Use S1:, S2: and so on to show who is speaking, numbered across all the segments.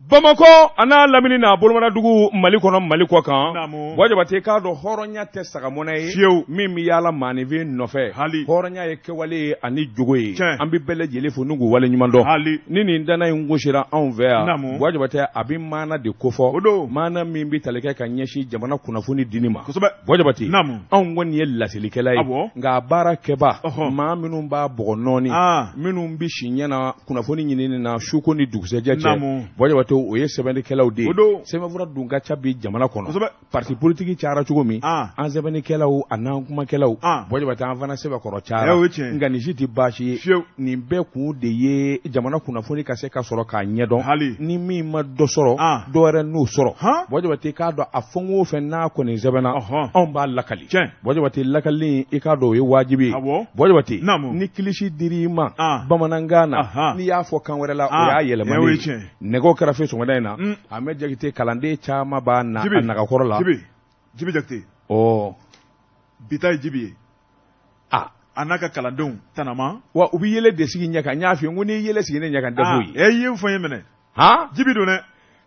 S1: Bamakɔ a n'a lamini n'a bolomadadugu Mali kɔnɔ Mali kɔ kan,
S2: Naamu.
S1: Buwa Jabate k'a dɔn hɔrɔnya tɛ sagamɔnɛ ye,
S2: Fiyewu.
S1: Min bɛ yaala maaninfin nɔfɛ,
S2: Hali.
S1: Hɔrɔnya ye kɛwale ye ani jogo ye,
S2: Tiɲɛ.
S1: An bɛ bɛɛ lajɛlen fo ni k'u waleɲuman dɔn,
S2: Hali.
S1: Ni nin danna in gosira anw fɛ yan,
S2: Naamu.
S1: Buwa Jabate a bɛ maana de kofɔ,
S2: O don.
S1: Maana min bɛ tali kɛ ka ɲɛsin jamana kunnafoni dini ma,
S2: Kosɛbɛ.
S1: Buwa Jabate,
S2: Naamu.
S1: Anw kɔni ye laselikɛla ye,
S2: Awɔ.
S1: Nka a baara kɛba,
S2: Ɔhɔ.
S1: Maa minnu b'a bɔgɔ nɔɔni,
S2: Ah.
S1: Minnu bɛ si ɲɛ na kunnafoni ɲinini na suko ni dugusɛjɛ cɛ,
S2: Naamu.
S1: Buwa Jabate o ye sɛbɛnnikɛlaw de ye.
S2: O don.
S1: Sɛbɛnfura dun ka ca bi jamana kɔnɔ.
S2: Kosɛbɛ.
S1: Parti politique cayara cogo min,
S2: Ah.
S1: An sɛbɛnnikɛlaw an'an kumakɛlaw,
S2: Ah.
S1: Buwa Jabate an fana sɛbɛkɔrɔ cayara.
S2: Eh, o ye tiɲɛ ye.
S1: Nka nin si tɛ baasi ye.
S2: Fiyewu.
S1: Nin bɛɛ kun de ye jamana kunnafoni ka se ka sɔrɔ k'a ɲɛdɔn.
S2: Hali.
S1: Ni min ma dɔ sɔrɔ,
S2: Ah.
S1: dɔ wɛrɛ n'o sɔrɔ.
S2: Han.
S1: Buwa Jabate k'a dɔn a fɛn o fɛn n'a kɔni sɛbɛnna,
S2: Ɔhɔn.
S1: anw b'a lakali.
S2: Tiɲɛ.
S1: Buwa Jabate lakali i k'a dɔn o ye wajibi ye.
S2: Awɔ.
S1: Buwa Jabate,
S2: Naamu.
S1: ni kilisi dir'i ma
S2: Ah.
S1: bamanankan na,
S2: Ahan.
S1: n'i y'a fɔ kan wɛrɛ la, o
S2: Ah.
S1: y'a yɛlɛmalen
S2: Eh, o ye
S1: ye.
S2: tiɲɛ.
S1: Nɛgɛw kɛrɛfɛ sɔgɔmada in na,
S2: Mm.
S1: Ahmed Jakite kalanden caman b'a na
S2: Jibi.
S1: a nagakɔrɔ la.
S2: Jibi. Jibi Jakite.
S1: Ɔ.
S2: Bi ta ye Jibi ye.
S1: Ah.
S2: A n'a ka kalandenw tanama.
S1: Wa u bɛ yɛlɛ de sigi ɲɛ kan, n y'a f'i ye n ko n'i yɛlɛ sigi ne ɲɛ kan n tɛ foyi ye.
S2: Ah, e ye n fɔ n ye minɛ.
S1: Han?
S2: Jibi don dɛ.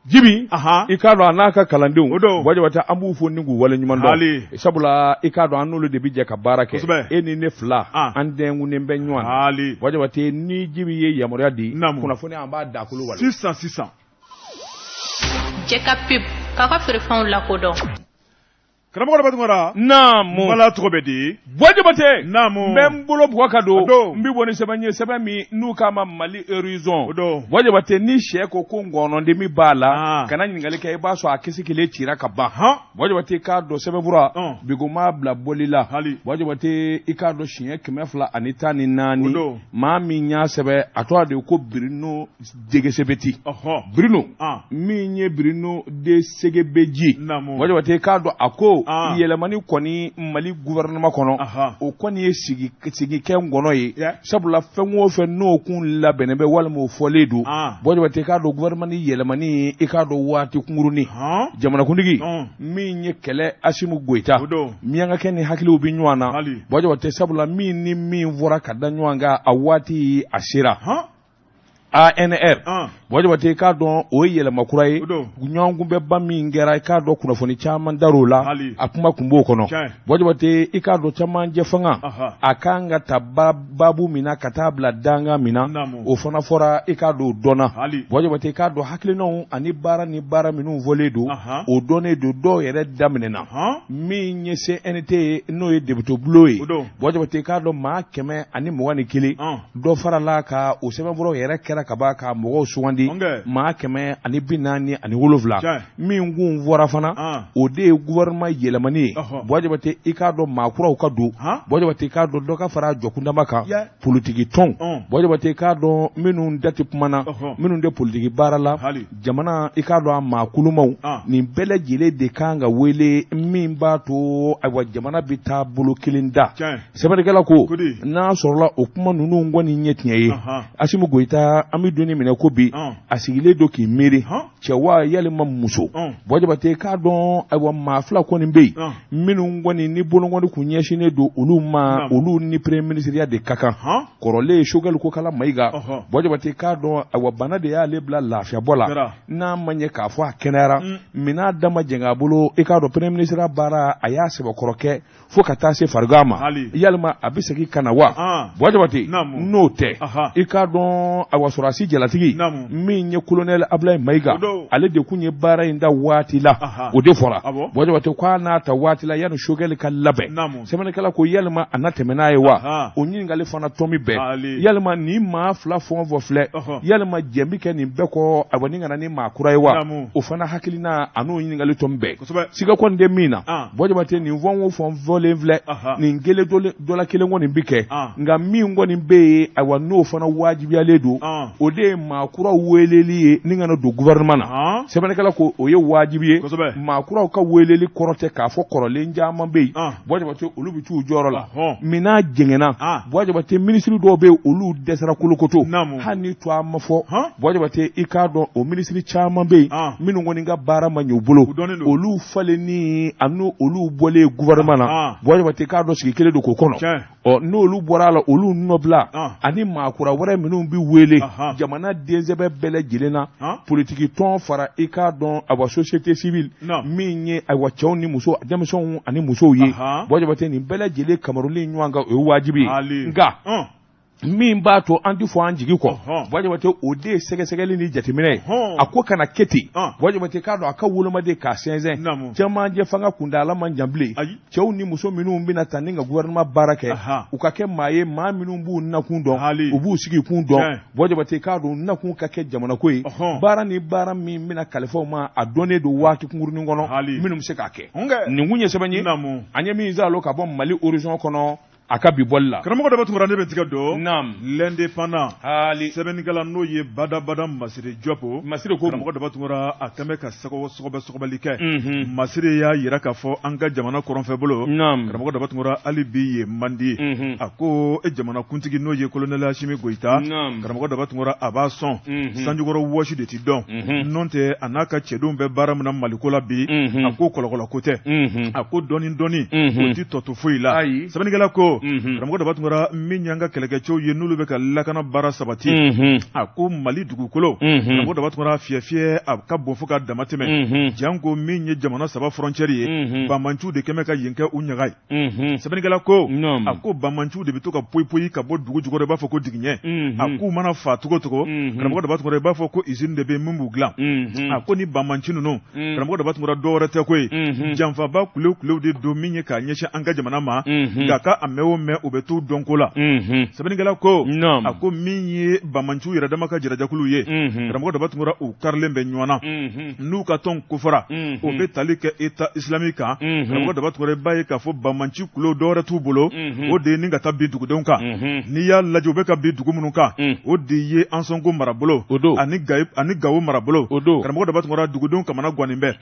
S1: Jibi,
S2: Ahan.
S1: I k'a dɔn a n'a ka kalandenw,
S2: O don.
S1: Buwa Jabate an b'u fo ni k'u waleɲuman dɔn.
S2: Hali.
S1: Sabula i k'a dɔn an n'olu de bɛ jɛ ka baara kɛ.
S2: Kosɛbɛ.
S1: E ni ne fila,
S2: Ah.
S1: an dɛnkunnen bɛ ɲɔgɔn na.
S2: Hali.
S1: Buwa Jabate ni Jibi ye yamaruya di,
S2: Naamu.
S1: Kunnafoni an b'a dakolo wale.
S2: Sisan sisan.
S3: Jɛ ka pub k'a ka feerefɛnw lakodɔn.
S2: Karamɔgɔ Daba Tunkara.
S1: Naamu.
S2: Bala tɔgɔ bɛ di.
S1: Buwa Jabate.
S2: Naamu.
S1: N bɛ n bolo bugɔ ka don.
S2: O don.
S1: N bɛ bɔ ni sɛbɛn ye sɛbɛn min n'u k'a ma Mali Horizon.
S2: O don.
S1: Buwa Jabate ni sɛ ko ko ngɔnɔndimi b'a la.
S2: Ah.
S1: Kana ɲininkali kɛ i b'a sɔrɔ a kisi kelen cira ka ban.
S2: Han.
S1: Buwa Jabate k'a dɔn sɛbɛnfura.
S2: Ɔn.
S1: Bi ko m'a bila bɔli la.
S2: Hali.
S1: Buwa Jabate i k'a dɔn siɲɛ 214.
S2: O don.
S1: Maa min y'a sɛbɛn a tɔgɔ de ye ko Bruno Degesebeti.
S2: Ɔhɔ.
S1: Bruno.
S2: Ah.
S1: Min ye Bruno de Segebeji.
S2: Naamu.
S1: Buwa Jabate k'a dɔn a ko.
S2: Ah.
S1: Yɛlɛmani kɔni Mali gouvernement kɔnɔ.
S2: Aha.
S1: O kɔni ye sigi kɛ ngɔnɔ ye.
S2: Yeah.
S1: Sabula fɛn o fɛn n'o kun labɛnnen bɛ walima o fɔlen don.
S2: Ah.
S1: Buwa Jabate k'a dɔn gouvernement yɛlɛmani i k'a dɔn waati kunkurunin.
S2: Han.
S1: Jamanakuntigi
S2: Ɔn.
S1: min ye kɛlɛ Asimu Goyita.
S2: O don.
S1: Miyankakɛ ni hakiliw bɛ ɲɔgɔn na.
S2: Hali.
S1: Buwa Jabate sabula min ni min fɔra ka da ɲɔgɔn kan a waati a sera.
S2: Han.
S1: ANR.
S2: Ah.
S1: Buwa Jabate k'a dɔn o ye yɛlɛma kura ye.
S2: O don.
S1: Ɲɔgɔnkunbɛnba min kɛra i k'a dɔn kunnafoni caman dar'o la.
S2: Hali.
S1: A kuma kun b'o kɔnɔ.
S2: Tiɲɛ.
S1: Buwa Jabate i k'a dɔn camancɛ fanga.
S2: Aha.
S1: A kan ka ta baabu min na ka taa bila dankan min na.
S2: Naamu.
S1: O fana fɔra i k'a dɔn o dɔnna.
S2: Hali.
S1: Buwa Jabate i k'a dɔn hakilinaw ani baara ni baara minnu fɔlen don.
S2: Aha.
S1: O dɔnnen don dɔw yɛrɛ daminɛna.
S2: Han.
S1: Min ye CNT ye n'o ye député bulon ye.
S2: O don.
S1: Buwa Jabate i k'a dɔn maa 121.
S2: Ɔn.
S1: Dɔ farala ka o sɛbɛnfuraw yɛrɛ kɛra ka ban ka mɔgɔw sugandi.
S2: Ɔnkɛ.
S1: Maa 147.
S2: Tiɲɛ.
S1: Min kun fɔra fana.
S2: An.
S1: O de ye gouvernement yɛlɛmani ye.
S2: Ɔhɔ.
S1: Buwa Jabate i k'a dɔn maa kuraw ka don.
S2: Han.
S1: Buwa Jabate i k'a dɔn dɔ ka fara jɔkundama kan.
S2: Yeah.
S1: Politiki tɔnw.
S2: Ɔn.
S1: Buwa Jabate i k'a dɔn minnu da tɛ kuma na.
S2: Ɔhɔ.
S1: Minnu tɛ politiki baara la.
S2: Hali.
S1: Jamana i k'a dɔn a maa kulumaw.
S2: An.
S1: Nin bɛɛ lajɛlen de kan ka wele min b'a to ayiwa jamana bɛ taa bolo kelen da.
S2: Tiɲɛ.
S1: Sɛbɛnnikɛla ko
S2: Kodi.
S1: n'a sɔrɔla o kuma ninnu kɔni ɲɛ tiɲɛ ye.
S2: Ahan.
S1: Asimu Goyita an bɛ don minɛ ko bi
S2: Ɔn.
S1: a sigilen don k'i miiri.
S2: Han.
S1: Cɛ wa yalima muso.
S2: Ɔn.
S1: Buwa Jabate k'a dɔn ayiwa maa fila kɔni bɛ yen.
S2: Ɔn.
S1: Minnu kɔni ni bolokɔni kun ɲɛsinnen don olu ma
S2: Naamu.
S1: olu ni premier ministre de ka kan.
S2: Han.
S1: Kɔrɔlen Sogɛli Kokala Mayiga.
S2: Ɔhɔ.
S1: Buwa Jabate k'a dɔn ayiwa bana de y'ale bila lafiyabɔ la.
S2: Kɛra.
S1: N'a ma ɲɛ k'a fɔ a kɛnɛyara.
S2: Mm.
S1: Min'a da ma jɛngɛ a bolo i k'a dɔn premier ministre baara a y'a sɛbɛkɔrɔ kɛ fo ka taa se farigan ma.
S2: Hali.
S1: Yalima a bɛ segin ka na wa?
S2: Ah.
S1: Buwa Jabate
S2: Naamu.
S1: n'o tɛ.
S2: Aha.
S1: I k'a dɔn ayiwa sɔrɔdasi jalatigi.
S2: Naamu.
S1: Min ye colonel Abulaye Mayiga.
S2: O don.
S1: Ale de kun ye baara in da waati la.
S2: Aha.
S1: O de fɔra.
S2: Awɔ.
S1: Buwa Jabate k'a n'a ta waati la yanni Sogɛli ka labɛn.
S2: Naamu.
S1: Sɛbɛnnikɛla ko yalima a na tɛmɛ n'a ye wa?
S2: Aha.
S1: O ɲininkali fana tɔmi bɛɛ.
S2: Ali.
S1: Yalima nin maa fila fɛn o fɛn filɛ.
S2: Ɔhɔ.
S1: Yalima jɛn bɛ kɛ nin bɛɛ kɔ ayiwa ni ka na ni maa kura ye wa?
S2: Naamu.
S1: O fana hakilina a n'o ɲininkali tɔmi bɛɛ.
S2: Kosɛbɛ.
S1: Siga kɔni tɛ min na.
S2: Ah.
S1: Buwa Jabate nin fɛn o fɛn fɔlen filɛ.
S2: Aha.
S1: Nin kelen dɔ la kelen kɔni bɛ kɛ.
S2: Ah.
S1: Nka min kɔni bɛ yen ayiwa n'o fana wajibiyalen don.
S2: Ah.
S1: O de ye maa kura weleli ye ni ka na don gouvernement na.
S2: Han.
S1: Sɛbɛnnikɛla ko o ye wajibi ye.
S2: Kosɛbɛ.
S1: Maa kuraw ka weleli kɔrɔ tɛ k'a fɔ kɔrɔlen caman bɛ yen.
S2: Ah.
S1: Buwa Jabate olu bɛ t'u jɔyɔrɔ la.
S2: Ɔhɔn.
S1: Min'a jɛngɛnna.
S2: Ah.
S1: Buwa Jabate minisiri dɔw bɛ yen olu dɛsɛra kolokoto.
S2: Naamu.
S1: Hali ni to a ma fɔ.
S2: Han.
S1: Buwa Jabate i k'a dɔn o minisiri caman bɛ yen.
S2: Ah.
S1: Minnu kɔni ka baara ma ɲɛ u bolo.
S2: U dɔnnen don.
S1: Olu falenni ani olu bɔlen gouvernement na.
S2: Ah.
S1: Buwa Jabate k'a dɔn sigi kelen don k'o kɔnɔ.
S2: Tiɲɛ.
S1: Ɔ n'olu bɔra a la olu nɔbila
S2: Ah.
S1: ani maakura wɛrɛ minnu bɛ wele
S2: Ahan.
S1: jamana densɛbɛ bɛɛ lajɛlen na politiki tɔn fara i k'a dɔn awa société civile min ye ayiwa cɛw ni muso denmisɛnw ani musow ye Buwa Jabate nin bɛɛ lajɛlen kamaruli ɲɔgɔn kan o ye wajibi ye nka min b'a to an tɛ fɔ an jigi kɔ Buwa Jabate o de ye sɛgɛsɛgɛli ni jateminɛ ye a ko kana kɛ ten Buwa Jabate k'a dɔn a ka woloma de k'a sɛnsɛn cɛmancɛ fanga kuntaala man jan bilen cɛw ni muso minnu bɛna ta ni ka gouvernement baara kɛ u ka kɛ maa ye maa minnu b'u nakun dɔn u b'u sigikun dɔn Buwa Jabate k'a dɔn nakun ka kɛ jamanako ye baara ni baara min bɛna kalifa u ma a dɔnnen don waati kunkurunin kɔnɔ minnu bɛ se k'a kɛ nin kun ye sɛbɛn ye an ye min zalo ka bɔ Mali Horizon kɔnɔ a ka bi bɔli la
S2: karamɔgɔ Daba Tunkara ne bɛ tigɛ don naam l'indépendant haali sɛbɛnnikɛla n'o ye badabada Masire Jɔpu
S1: Masire ko
S2: karamɔgɔ Daba Tunkara a kɛn bɛ ka sɔgɔbɛ sɔgɔbɛli kɛ Masire y'a yira k'a fɔ an ka jamana kɔrɔnfɛ bolo
S1: naam
S2: karamɔgɔ Daba Tunkara hali bi yen man di a ko e jamana kuntigi n'o ye colonel Asimi Goyita
S1: naam
S2: karamɔgɔ Daba Tunkara a b'a sɔn sanjukɔrɔ wɔsi de ti dɔn n'o tɛ a n'a ka cɛdenw bɛ baara min na Maliko la bi a ko kɔlɔkɔlɔ ko tɛ a ko dɔɔni dɔɔni o ti tɔ to foyi la
S1: ayi
S2: sɛbɛnnikɛla ko karamɔgɔ Daba Tunkara min y'an ka kɛlɛkɛcɛw ye n'olu bɛ ka lakana baara sabati a ko Mali dugukolo karamɔgɔ Daba Tunkara fiyɛ fiyɛ a ka bon fo ka dama tɛmɛ janko min ye jamana saba frontière ye banbaanciw de kɛmɛ ka yen kɛ u ɲaga ye sɛbɛnnikɛla ko a ko banbaanciw de bɛ to ka poyi poyi ka bɔ dugu jukɔrɔ i b'a fɔ ko digiɲɛ a k'u mana fa cogo cogo karamɔgɔ Daba Tunkara i b'a fɔ ko usine de bɛ min b'u dilan a ko ni banbaanci ninnu karamɔgɔ Daba Tunkara dɔwɛrɛ tɛ ko ye janfaba kulew kulew de don min ye k'a ɲɛsin an ka jamana ma nka ka a mɛn o mɛn u bɛ t'u dɔnko la sɛbɛnnikɛla ko a ko min ye banbaanciw yɛrɛ dama ka jɛrɛjɛkulu ye karamɔgɔ Daba Tunkara u karilen bɛ ɲɔgɔn na n'u ka tɔn kofɔra o bɛ tali kɛ État islamique kan karamɔgɔ Daba Tunkara i b'a ye k'a fɔ banbaanci kulew dɔwɛrɛ t'u bolo o de ye ni ka taa bin dugudenw kan n'i y'a lajɛ u bɛ ka bin dugu minnu kan o de ye Ansɔngo marabolo ani ani Gawo marabolo karamɔgɔ Daba Tunkara dugudenw kamana gannen bɛ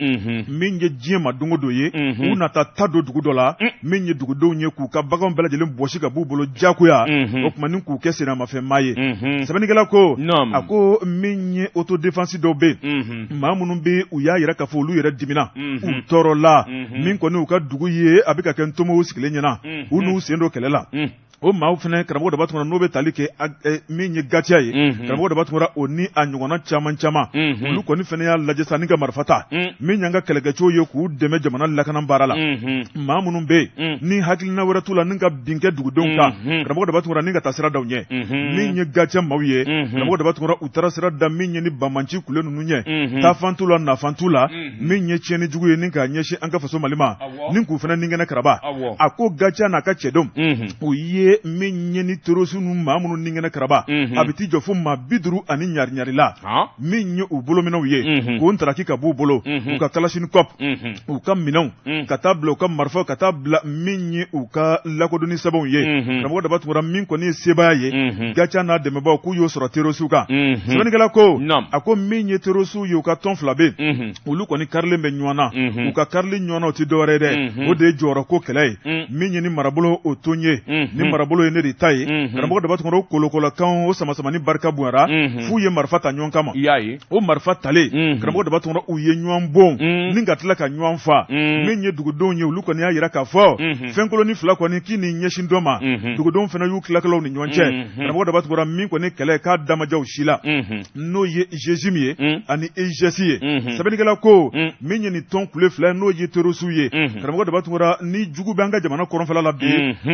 S2: min ye diɲɛ ma don o don ye u nata ta don dugu dɔ la min ye dugudenw ye k'u ka baganw bɛɛ lajɛlen bɔsi ka b'u bolo jagoya o tuma ni k'u kɛ sennamafɛnmaa ye sɛbɛnnikɛla ko a ko min ye autodéfense dɔw bɛ yen maa minnu bɛ u y'a yira k'a fɔ olu yɛrɛ dimina u tɔɔrɔla min kɔni u ka dugu ye a bɛ ka kɛ ntomo sigilen ɲɛna u n'u sen don kɛlɛ la o maaw fana karamɔgɔ Daba Tunkara n'o bɛ tali kɛ min ye GATIA ye karamɔgɔ Daba Tunkara o ni a ɲɔgɔnna caman caman olu kɔni fana y'a lajɛ sa ni ka marifa ta min y'an ka kɛlɛkɛcɛw ye k'u dɛmɛ jamana lakana baara la maa minnu bɛ yen ni hakilina wɛrɛ t'u la ni ka bin kɛ dugudenw kan karamɔgɔ Daba Tunkara ni ka taa sira da u ɲɛ min ye GATIA maaw ye karamɔgɔ Daba Tunkara u taara sira da min ye ni banbaanci kule ninnu ɲɛ taafan t'u la nafan t'u la min ye tiɲɛni jugu ye ni k'a ɲɛsin an ka faso Mali ma ni k'u fana ni kɛnɛ karaba a ko GATIA n'a ka cɛdenw u ye min ye ni terroriste ninnu maa minnu ni kɛnɛ karaba a bɛ t'i jɔ fo maa 50 ani ɲari ɲari la min ye u bolominɛw ye k'o ntaraki ka b'u bolo u ka kalachnikov u ka minɛnw ka taa bila u ka marifaw ka taa bila min ye u ka lakodɔnni sɛbɛnw ye karamɔgɔ Daba Tunkara min kɔni ye sebaaya ye GATIA n'a dɛmɛbaaw k'u y'o sɔrɔ terroriste kan sɛbɛnnikɛla ko a ko min ye terroriste ye u ka tɔn fila bɛ yen olu kɔni karilen bɛ ɲɔgɔn na u ka karili ɲɔgɔn na o tɛ dɔwɛrɛ ye dɛ o de ye jɔyɔrɔ ko kɛlɛ ye min ye ni marabolo o to n ye ni marabolo ye ne de ta ye karamɔgɔ Daba Tunkara o kolokolokan o samasamani barika bonyara f'u ye marifa ta ɲɔgɔn kama
S1: i y'a ye
S2: o marifa talen karamɔgɔ Daba Tunkara u ye ɲɔgɔn bon ni ka tila ka ɲɔgɔn fa min ye dugudenw ye olu kɔni y'a yira k'a fɔ fɛnkolonin fila kɔni k'i n'i ɲɛsin dɔ ma dugudenw fana y'u tilakɛlaw ni ɲɔgɔn cɛ karamɔgɔ Daba Tunkara min kɔni kɛlɛ k'a da ma diya u si la n'o ye GJIM ye ani EIGS ye sɛbɛnnikɛla ko min ye nin tɔn kule fila n'o ye terroriste ye karamɔgɔ Daba Tunkara ni jugu bɛ an ka jamana kɔrɔnfɛla la bi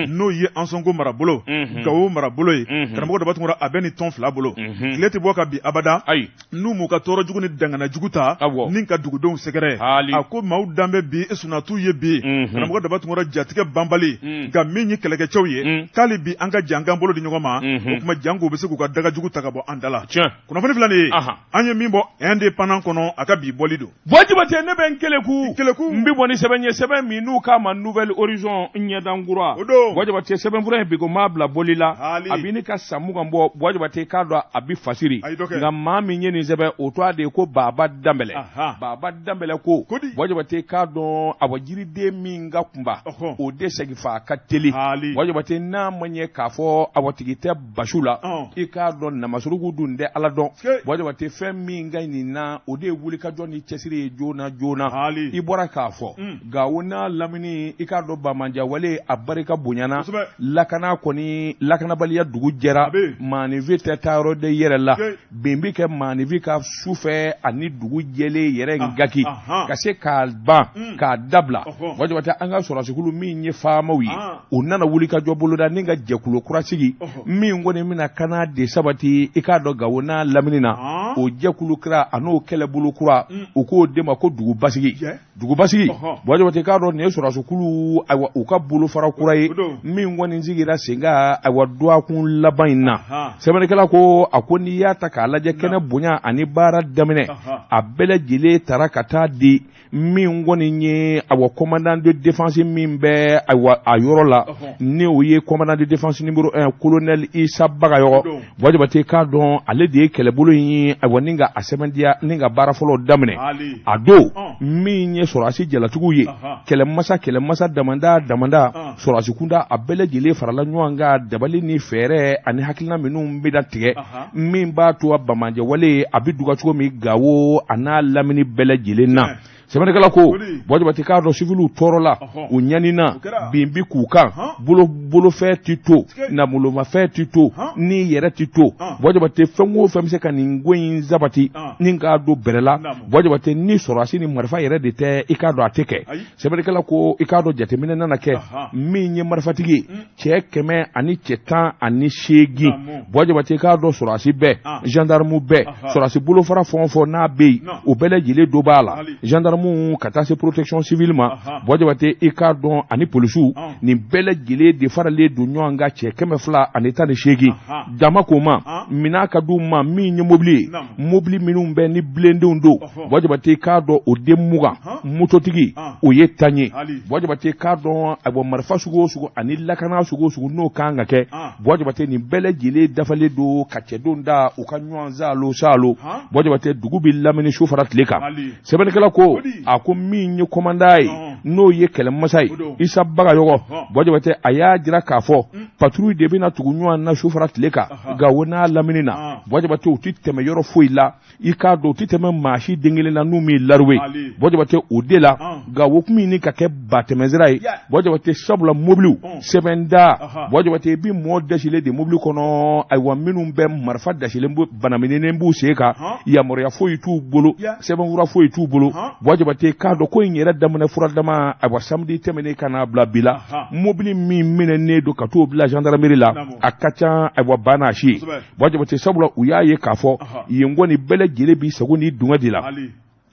S2: n'o ye Ansɔngo marabolo Gawo marabolo ye karamɔgɔ Daba Tunkara a bɛ nin tɔn fila bolo tile tɛ bɔ ka bin abada
S1: ayi
S2: n'u m'u ka tɔɔrɔ jugu ni dangana jugu ta ni ka dugudenw sɛgɛrɛ a ko maaw dan bɛ bi sunatu ye bi karamɔgɔ Daba Tunkara jatigɛ banbali nka min ye kɛlɛkɛcɛw ye k'ale bi an ka jɛ an k'an bolo di ɲɔgɔn ma o tuma janko u bɛ se k'u ka daga jugu ta ka bɔ an da la kunnafoni filɛ nin ye an ye min bɔ Indépendant kɔnɔ a ka bi bɔli don
S1: Buwa Jabate ne bɛ n keleku keleku n bɛ bɔ ni sɛbɛn ye sɛbɛn min n'u k'a ma Nouvel Horizon ɲɛdankura
S2: o don
S1: Buwa Jabate sɛbɛnfura in bi ko m'a bila bɔli la a bɛ ni ka san 20 bɔ Buwa Jabate k'a dɔn a bɛ fasiri nka maa min ye nin sɛbɛn o tɔgɔ de ye ko Baba Danbɛlɛ Baba Danbɛlɛ ko Buwa Jabate k'a dɔn awa jiriden min ka kunba o de seginfa ka teli Buwa Jabate n'a ma ɲɛ k'a fɔ awa tigi tɛ basiw la i k'a dɔn namasuruku dun tɛ Ala dɔn Buwa Jabate fɛn min ka ɲi nin na o de ye wulikajɔ ni cɛsiri ye joona joona i bɔra k'a fɔ Gawo n'a lamini i k'a dɔn banbaanciya wale a barika bonyana lakana lakana kɔni lakanabaliya dugu jɛra maaninfin tɛ taa yɔrɔ de yɛrɛ la bin bɛ kɛ maaninfin kan su fɛ ani dugu jɛlen yɛrɛ gaki ka se k'a ban k'a dabila. Buwa Jabate an ka sɔrɔdasikulu min ye faamaw ye u nana wuli ka jɔ boloda ni ka jɛkulu kura sigi min kɔni bɛna kana de sabati i k'a dɔn Gawo n'a lamini na. O jɛkulu kura an'o kɛlɛbolo kura u k'o de ma ko dugu basigi. Dugu basigi Buwa Jabate k'a dɔn nin ye sɔrɔdasikulu ayiwa u ka bolofara kura ye min kɔni sigira sen kan ayiwa dɔgɔkun laban in na. Sɛbɛnnikɛla ko a ko n'i y'a ta k'a lajɛ kɛnɛ bonya ani baara daminɛ a bɛɛ lajɛlen taara ka taa di min kɔni ye ayiwa commandant de défense min bɛ ayiwa a yɔrɔ la ni o ye commandant de défense numéro 1 colonel Isa Bagayɔgɔ. Buwa Jabate k'a dɔn ale de ye kɛlɛbolo in ye ayiwa ni ka a sɛbɛntiya ni ka baara fɔlɔ daminɛ a don min ye sɔrɔdasi jalatigiw ye kɛlɛmasa damanda damanda sɔrɔdasi kunda a bɛɛ lajɛlen farala ɲɔgɔn kan dabali ni fɛɛrɛ ani hakilina minnu bɛ da tigɛ min b'a to a banbaanciwale a bɛ duga cogo min Gawo a n'a lamini bɛɛ lajɛlen na. Sɛbɛnnikɛla ko Buwa Jabate k'a dɔn siviliw tɔɔrɔla u ɲanina bin bi k'u kan bolofɛn tɛ to nafolomafɛn tɛ to ni yɛrɛ tɛ to. Buwa Jabate fɛn o fɛn bɛ se ka nin ko in sabati ni k'a don bɛrɛ la Buwa Jabate ni sɔrɔdasi ni marifa yɛrɛ de tɛ i k'a dɔn a tɛ kɛ. Sɛbɛnnikɛla ko i k'a dɔn jateminɛ nana kɛ min ye marifatigi ye cɛ 100 ani cɛ 18. Buwa Jabate k'a dɔn sɔrɔdasi bɛɛ gendarme bɛɛ sɔrɔdasi bolofara fɛn o fɛn n'a bɛ yen o bɛɛ lajɛlen dɔ b'a la gendarme ka taa se protection civile ma. Buwa Jabate i k'a dɔn ani polisiw nin bɛɛ lajɛlen de faralen don ɲɔgɔn kan cɛ 218. Dama k'o ma minɛn ka d'u ma min ye mobili ye mobili minnu bɛ ni bilendenw don. Buwa Jabate k'a dɔn o den 20 mototigi o ye 10 ye. Buwa Jabate k'a dɔn ayiwa marifa sugu o sugu ani lakana sugu o sugu n'o kan ka kɛ Buwa Jabate nin bɛɛ lajɛlen dafalen don ka cɛdenw da u ka ɲɔgɔn saalo saalo. Buwa Jabate dugu bɛ lamini su fara tile kan. Sɛbɛnnikɛla ko a ko min ye commandant ye n'o ye kɛlɛmasa ye Isa Bagayɔgɔ. Buwa Jabate a y'a jira k'a fɔ patrouille de bɛna tugu ɲɔgɔn na su fara tile kan Gawo n'a lamini na. Buwa Jabate u tɛ tɛmɛ yɔrɔ foyi la i k'a dɔn u tɛ tɛmɛ maa si den kelen na n'u m'i laruwe. Buwa Jabate o de la Gawo kun ɲini ka kɛ batɛmɛsira ye. Buwa Jabate sabula mobiliw sɛbɛnda Buwa Jabate i bɛ mɔɔ dasilen de mobili kɔnɔ ayiwa minnu bɛ marifa dasilen banaminen b'u sen kan yamaruya foyi t'u bolo sɛbɛnfura foyi t'u bolo. Buwa Jabate k'a dɔn ko in yɛrɛ daminɛ fura dama ayiwa samedi tɛmɛnen ka n'a bila bi la mobili min minɛnen don ka t'o bila gendarmerie la a ka ca ayiwa ba n'a si ye. Buwa Jabate sabula u y'a ye k'a fɔ yen kɔni bɛɛ lajɛlen b'i sago ni dungɔ de la.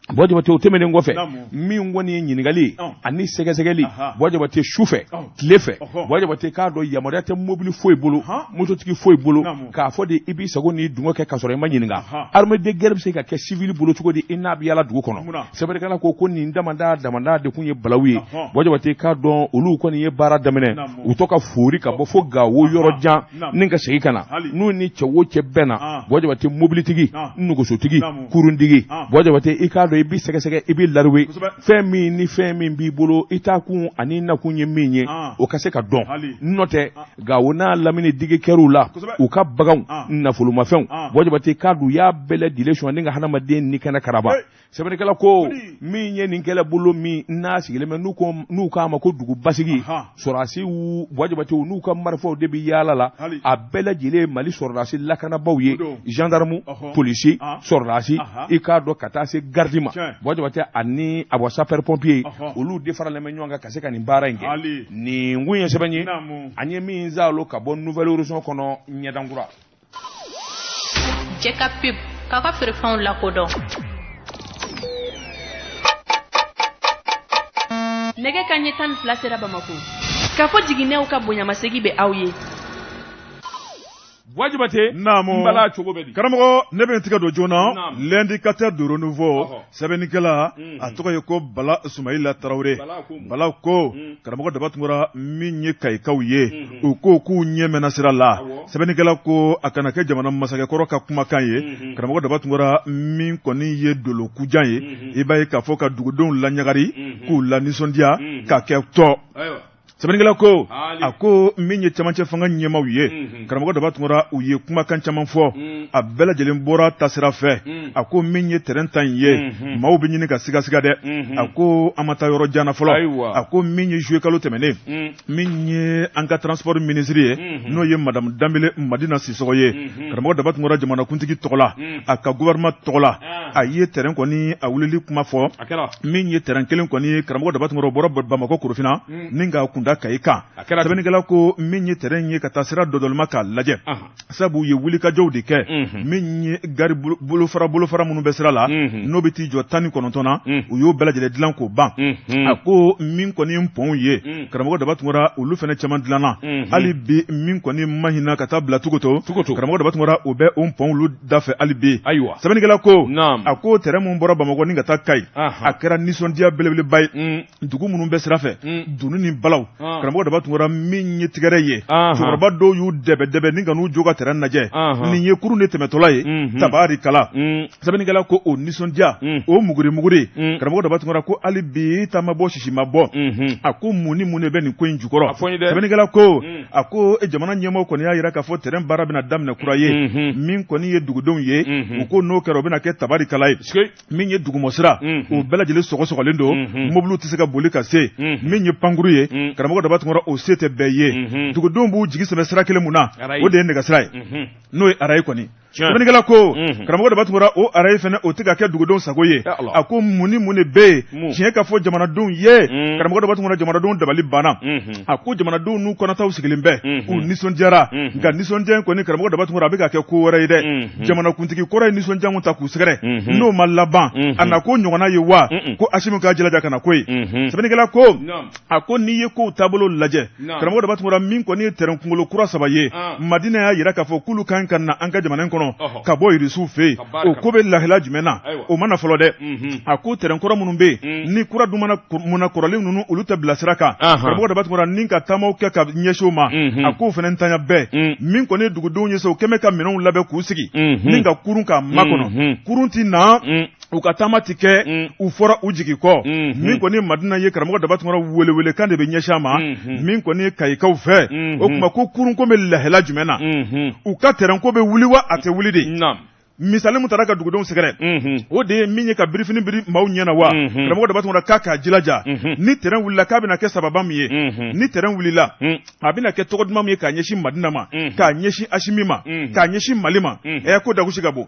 S1: Buwa Jabate o tɛmɛnen kɔfɛ min kɔni ye ɲininkali ye ani sɛgɛsɛgɛli Buwa Jabate su fɛ tile fɛ Buwa Jabate k'a dɔn yamaruya tɛ mobili foyi bolo mototigi foyi bolo k'a fɔ de i b'i sago ni dungɔ kɛ ka sɔrɔ i ma ɲininka. Arme de guerre bɛ se ka kɛ civil bolo cogo di i n'a bɛ yaala dugu kɔnɔ. Sɛbɛnnikɛla ko ko nin damanda damanda de kun ye balawu ye. Buwa Jabate k'a dɔn olu kɔni ye baara daminɛ u to ka foori ka bɔ fo Gawo yɔrɔ jan ni ka segin ka na n'u ni cɛ o cɛ bɛnna Buwa Jabate mobilitigi nɛgɛsotigi kuruntigi Buwa Jabate i k'a dɔn i b'i sɛgɛsɛgɛ i b'i laruwe fɛn min ni fɛn min b'i bolo i taa kun ani nakun ye min ye o ka se ka dɔn. N'o tɛ Gawo n'a lamini digi kɛr'u la u ka baganw nafolomafɛnw Buwa Jabate k'a dɔn u y'a bɛɛ lajɛlen sɔn ni ka hadamaden ni kɛnɛ karaba. Sɛbɛnnikɛla ko min ye nin kɛlɛbolo min n'a sigilen bɛ n'u k'a ma ko dugu basigi sɔrɔdasiw Buwa Jabate n'u ka marifaw de bɛ yaala la a bɛɛ lajɛlen Mali sɔrɔdasi lakanabaaw ye gendarme polisi sɔrɔdasi i k'a dɔn ka taa se garidi ma Buwa Jabate ani awa sapeur pompier olu de faralen bɛ ɲɔgɔn kan ka se ka nin baara in kɛ. Nin kun ye sɛbɛn ye an ye min saalo ka bɔ Nouvel Horizon kɔnɔ ɲɛdankura.
S3: Jɛ ka pub k'a ka feerefɛnw lakodɔn.
S4: Nɛgɛ kanɲɛ 12 sera Bamakɔ. K'a fɔ jiginɛw ka bonyamasegin bɛ aw ye.
S1: Buwa Jabate,
S2: naamu,
S1: n bala cogo bɛ di?
S2: Karamɔgɔ, ne bɛ n tigɛ don joona. L'indicateur du renouveau, sɛbɛnnikɛla, a tɔgɔ ye ko Bala Sumayila Tarawele. Bala ko, karamɔgɔ Daba Tunkara min ye Kayikaw ye, u ko k'u ɲɛ mɛnna sira la. Sɛbɛnnikɛla ko a kana kɛ jamana masakɛkɔrɔ ka kumakan ye. Karamɔgɔ Daba Tunkara min kɔni ye dolokujan ye, i b'a ye k'a fɔ ka dugudenw laɲagari, k'u lanisɔndiya, ka kɛ tɔ. Sɛbɛnnikɛla ko a ko min ye cɛmancɛ fanga ɲɛmaaw ye, karamɔgɔ Daba Tunkara, u ye kumakan caman fɔ, a bɛɛ lajɛlen bɔra tasira fɛ. A ko min ye tɛrɛn ta in ye, maaw bɛ ɲini ka sigasiga dɛ. A ko an ma taa yɔrɔ jan na fɔlɔ. A ko min ye juillet kalo tɛmɛnen, min ye an ka transport minisiri ye, n'o ye madame Danbele Madina Sisɔgɔ ye, karamɔgɔ Daba Tunkara, jamanakuntigi tɔgɔ la, a ka gouvernement tɔgɔ la, a ye tɛrɛn kɔni a wulili kuma fɔ. Min ye tɛrɛn kelen kɔni, karamɔgɔ Daba Tunkara, bɔra Bamakɔ Korofina ni ka kunda Kayi kan. Sɛbɛnnikɛla ko min ye tɛrɛn ye ka taa sira dɔdɔlima k'a lajɛ, sabu u ye wulikajɔw de kɛ. Min ye gari bolofara minnu bɛ sira la, n'o bɛ t'i jɔ 19 na, u y'o bɛɛ lajɛlen dilan k'o ban. A ko min kɔni ye pɔnw ye, karamɔgɔ Daba Tunkara, olu fana caman dilanna. Hali bi min kɔni Mahina ka taa bila Tukoto, karamɔgɔ Daba Tunkara, o bɛ o pɔn olu da fɛ hali bi.
S1: Ayiwa,
S2: sɛbɛnnikɛla ko a ko tɛrɛn min bɔra Bamakɔ ni ka taa Kayi, a kɛra nisɔndiya belebeleba ye. Dugu minnu bɛ sira fɛ, dunun ni balaw, karamɔgɔ Daba Tunkara, min ye tigɛrɛ ye, cɛkɔrɔba dɔw y'u dɛbɛ dɛbɛ ni ka n'u jɔ ka tɛrɛn lajɛ. Nin ye kurun de tɛmɛtɔla ye, tabarikala. Sɛbɛnnikɛla ko o nisɔndiya, o muguri muguri, karamɔgɔ Daba Tunkara ko hali bi ta ma bɔ, sisi ma bɔ. A ko mun ni mun de bɛ nin ko in jukɔrɔ? Sɛbɛnnikɛla ko a ko jamana ɲɛmɔgɔ kɔni y'a jira k'a fɔ tɛrɛn baara bɛna daminɛ kura ye. Min kɔni ye dugudenw ye, u ko n'o kɛra, o bɛna kɛ tabarikala ye. Min ye dugumɔsira, o bɛɛ lajɛlen sɔgɔsɔgɔlen don, mobiliw tɛ se ka boli ka se. Min ye pankuru ye, karamɔgɔ Daba Tunkara, o se tɛ bɛɛ ye. Dugudenw b'u jigi sɛmɛ sira kelen mun na, o de ye nɛgɛsira ye, n'o ye arayi kɔni. Sɛbɛnnikɛla ko, karamɔgɔ Daba Tunkara, o arayi fana, o tɛ ka kɛ dugudenw sago ye. A ko mun ni mun de bɛ yen? Tiɲɛ ka fɔ jamanadenw ye, karamɔgɔ Daba Tunkara, jamanadenw dabali banna. A ko jamanadenw n'u kɔnɔtaw sigilen bɛ, u nisɔndiyara. Nka nisɔndiya in kɔni, karamɔgɔ Daba Tunkara, a bɛ ka kɛ ko wɛrɛ ye dɛ. Jamanakuntigi kɔrɔ ye nisɔndiya ta k'u sɛgɛrɛ, n'o ma laban, a na ko ɲɔgɔnna ye wa? Ko Asimi k'a jilaja ka na ko ye. Sɛbɛnnikɛla ko a ko n'i ye kow taabolo lajɛ, karamɔgɔ Daba Tunkara, min kɔni ye tɛrɛn kunkolo kura saba ye, Madina y'a jira k'a fɔ k'olu kan ka na an ka jamana in kɔnɔ ka bɔ Irisiw fɛ yen, o ko bɛ lahala jumɛn na? O ma na fɔlɔ dɛ. A ko tɛrɛn kɔrɔ minnu bɛ yen ni kura dun mana mun na, kɔrɔlen ninnu olu tɛ bila sira kan, karamɔgɔ Daba Tunkara, ni ka taamaw kɛ ka ɲɛsin o ma, a k'o fana ntanya bɛɛ. Min kɔni ye dugudenw ye sa, u kɛmɛ ka minɛnw labɛn k'u sigi ni ka kurun k'a makɔnɔ, kurun ti na, u ka taama ti kɛ, u fɔra u jigi kɔ. Min kɔni Madina ye, karamɔgɔ Daba Tunkara, welewelekan de bɛ ɲɛsin a ma, min kɔni ye Kayikaw fɛ. O tuma ko kurunko bɛ lahala jumɛn na? U ka tɛrɛnko bɛ wuli wa, a tɛ wuli de? Misali min taara ka dugudenw sɛgɛrɛ, o de ye min ye ka birifini biri maaw ɲɛ na wa, karamɔgɔ Daba Tunkara, k'a k'a jilaja ni tɛrɛn wulila, k'a bɛna kɛ sababa min ye. Ni tɛrɛn wulila, a bɛna kɛ tɔgɔ duman min ye k'a ɲɛsin Madina ma, k'a ɲɛsin Asimi ma, k'a ɲɛsin Mali ma, ɛ ko dagosi ka bon.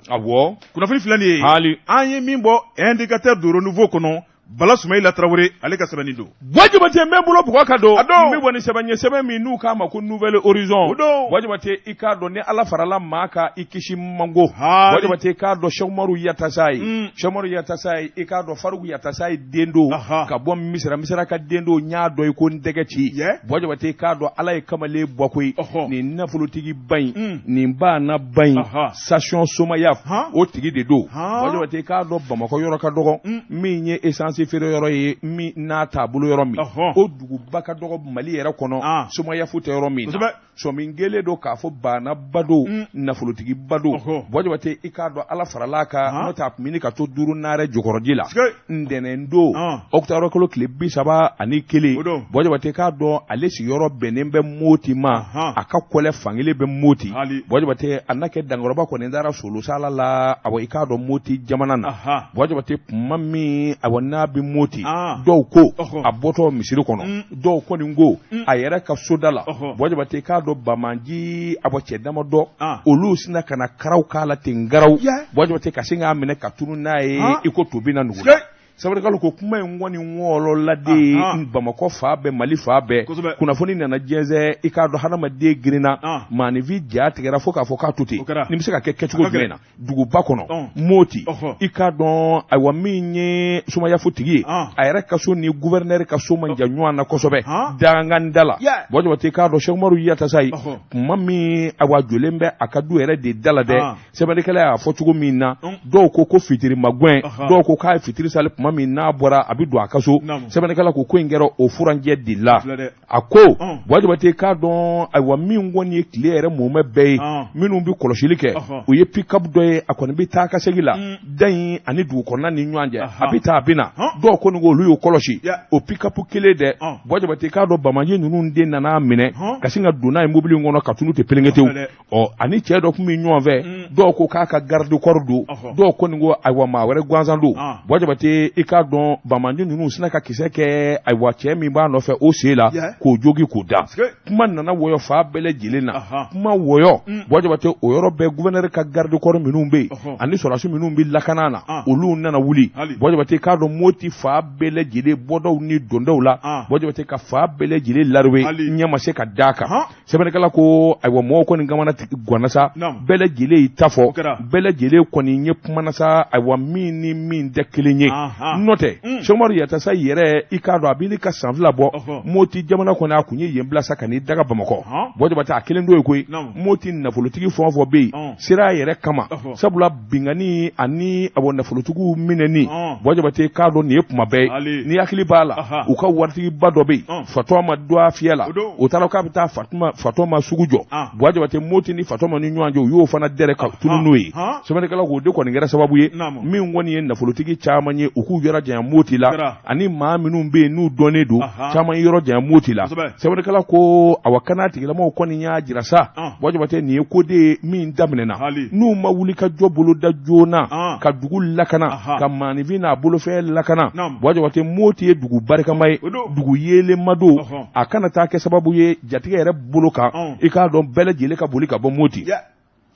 S2: Kunnafoni filɛ nin ye, an ye min bɔ Indicateur du Renouveau kɔnɔ, Bala Sumayila Tarawele, ale ka sɛbɛnni don.
S1: Buwa Jabate, n bɛ bolo bugɔ ka don. A don. N bɛ bɔ ni sɛbɛn ye, sɛbɛn min n'u k'a ma ko Nouvel Horizon.
S2: O don.
S1: Buwa Jabate, i k'a dɔn ni Ala farala maa kan, i kisi mango. Buwa Jabate, i k'a dɔn Sɛki Umaru Yatasayi. Sɛki Umaru Yatasayi, i k'a dɔn Faruku Yatasayi den don. Ka bɔ Misira, Misira ka den don, n y'a dɔn i ko n tɛgɛ ci. Buwa Jabate, i k'a dɔn Ala ye kamalen bɔ koyi. Nin nafolotigiba in, nin baanaba in. Station Somayaf o tigi de don. Buwa Jabate, i k'a dɔn Bamakɔ yɔrɔ ka dɔgɔ, min ye essence feere yɔrɔ ye, min n'a t'a bolo yɔrɔ min, o duguba ka dɔgɔ Mali yɛrɛ kɔnɔ, Somayaf tɛ yɔrɔ min na. Sɔmi kɛlen don k'a fɔ baanaba don, nafolotigiba don. Buwa Jabate, i k'a dɔn Ala farala a kan, n'o tɛ a tun bɛ ka to duuru naare jɔkɔrɔji la. Ntɛnɛn don, octobre kalo tile 31, Buwa Jabate, k'a dɔn ale sigiyɔrɔ bɛnnen bɛ Moti ma, a ka kɔlɛ fankelen bɛ Moti. Buwa Jabate, a na kɛ dankɔrɔba kɔni taara solosala la, awa i k'a dɔn Moti jamana na. Buwa Jabate, tuma min awa n'a bɛ Moti, dɔw ko a bɔtɔ misiri kɔnɔ, dɔw kɔni ko a yɛrɛ ka soda la. Buwa Jabate, k'a dɔn banbaanci awa cɛ damadɔ, olu sinna ka na karaw k'a la ten garaw. Buwa Jabate, ka sin k'a minɛ ka tunun n'a ye i ko tobi na nugu la. Sɛbɛnnikɛla ko kuma in kɔni wɔlɔla de Bamakɔ fan bɛɛ, Mali fan bɛɛ. Kunnafoni nana jɛnsɛn. I k'a dɔn hadamaden girinna, maaninfin ja tigɛra fo k'a fɔ k'a to ten. Nin bɛ se ka kɛ kɛcogo jumɛn na duguba kɔnɔ Moti? I k'a dɔn ayiwa min ye Somayaf tigi ye, a yɛrɛ ka so ni gouverneur ka so man jan ɲɔgɔn na kosɛbɛ, dangan da la. Buwa Jabate, i k'a dɔn Sɛki Umaru Yatasayi, tuma min awa jɔlen bɛ a ka du yɛrɛ de da la dɛ, sɛbɛnnikɛla y'a fɔ cogo min na, dɔw ko ko fitiri magɛn, dɔw ko k'a ye fitiri sali tuma tuma min n'a bɔra a bɛ don a ka so. Sɛbɛnnikɛla ko ko in kɛra o furancɛ de la. A ko Buwa Jabate k'a dɔn ayiwa min kɔni ye tile yɛrɛ mumɛ bɛɛ ye, minnu bɛ kɔlɔsili kɛ, u ye pick-up dɔ ye, a kɔni bɛ taa ka segin la da in ani dugu kɔnɔna ni ɲɔgɔn cɛ, a bɛ taa a bɛ na. Dɔw kɔni ko olu y'o kɔlɔsi o pick-up kelen dɛ. Buwa Jabate k'a dɔn banbaanci ninnu de nana minɛ ka sin ka don n'a ye mobili in kɔnɔ ka tunu ten pelenketewu. Ɔ ani cɛ dɔ tun bɛ ɲɔgɔn fɛ, dɔw ko k'a ka garde corps don, dɔw kɔni ko ayiwa maa wɛrɛ gansan don. Buwa Jabate i k'a dɔn banbaanci ninnu sinna ka kisɛ kɛ ayiwa cɛ min b'a nɔfɛ o sen la k'o jogi k'o da. Kuma nana wɔyɔ fan bɛɛ lajɛlen na, kuma wɔyɔ Buwa Jabate o yɔrɔ bɛɛ gouverneur ka garde corps minnu bɛ yen ani sɔrɔdasi minnu bɛ lakana na, olu nana wuli. Buwa Jabate k'a dɔn Moti fan bɛɛ lajɛlen bɔdaw ni dondaw la, Buwa Jabate ka fan bɛɛ lajɛlen laruwe, ɲɛ ma se ka d'a kan. Sɛbɛnnikɛla ko ayiwa mɔgɔw kɔni kamana ganna sa, bɛɛ lajɛlen y'i ta fɔ, bɛɛ lajɛlen kɔni ye kumana sa, ayiwa min ni min tɛ kelen ye. N'o tɛ Sɛkumaru Yatasayi yɛrɛ i k'a dɔn a bɛ ka san 2 bɔ Moti jamana kɔnɔ, a kun ye yen bila sa ka n'i daga Bamakɔ. Buwa Jabate a kelen don ye koyi. Moti nafolotigi fɛn o fɛn bɛ yen sira yɛrɛ kama, sabula binkanni ani awa nafolotigiw minɛni, Buwa Jabate k'a dɔn nin ye kuma bɛɛ ye. N'i hakili b'a la, u ka waritigiba dɔ bɛ yen, Fatɔma dɔ a fiyɛ la, o taara k'a bɛ taa Fatɔma sugu jɔ. Buwa Jabate Moti ni Fatɔma ni ɲɔgɔn cɛ, u y'o fana dɛrɛ ka tunu n'o ye. Sɛbɛnnikɛla k'o de kɔni kɛra sababu ye min kɔni ye nafolotigi caman ye u k'u yɔrɔ janya Moti la, ani maa minnu bɛ yen n'u dɔnnen don, caman ye yɔrɔ janya Moti la. Sɛbɛnnikɛla ko awa kana tigilamaw kɔni y'a jira sa, Buwa Jabate nin ye ko de ye min daminɛna, n'u ma wuli ka jɔ boloda joona ka dugu lakana, ka maaninfin n'a bolofɛn lakana. Buwa Jabate Moti ye dugu barikama ye, dugu yeelenma don, a kana taa kɛ sababu ye jatigɛ yɛrɛ bolo kan, i k'a dɔn bɛɛ lajɛlen ka boli ka bɔ Moti.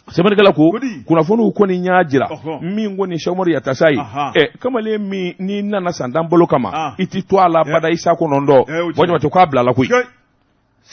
S1: Sɛbɛnnikɛla ko kunnafoniw kɔni y'a jira min kɔni Sɛkumaru Yatasayi ye, ɛ kamalen min n'i nana san tan balo kama, i ti to a la bada i sa kɔnɔntɔn. Buwa Jabate k'a bilala koyi,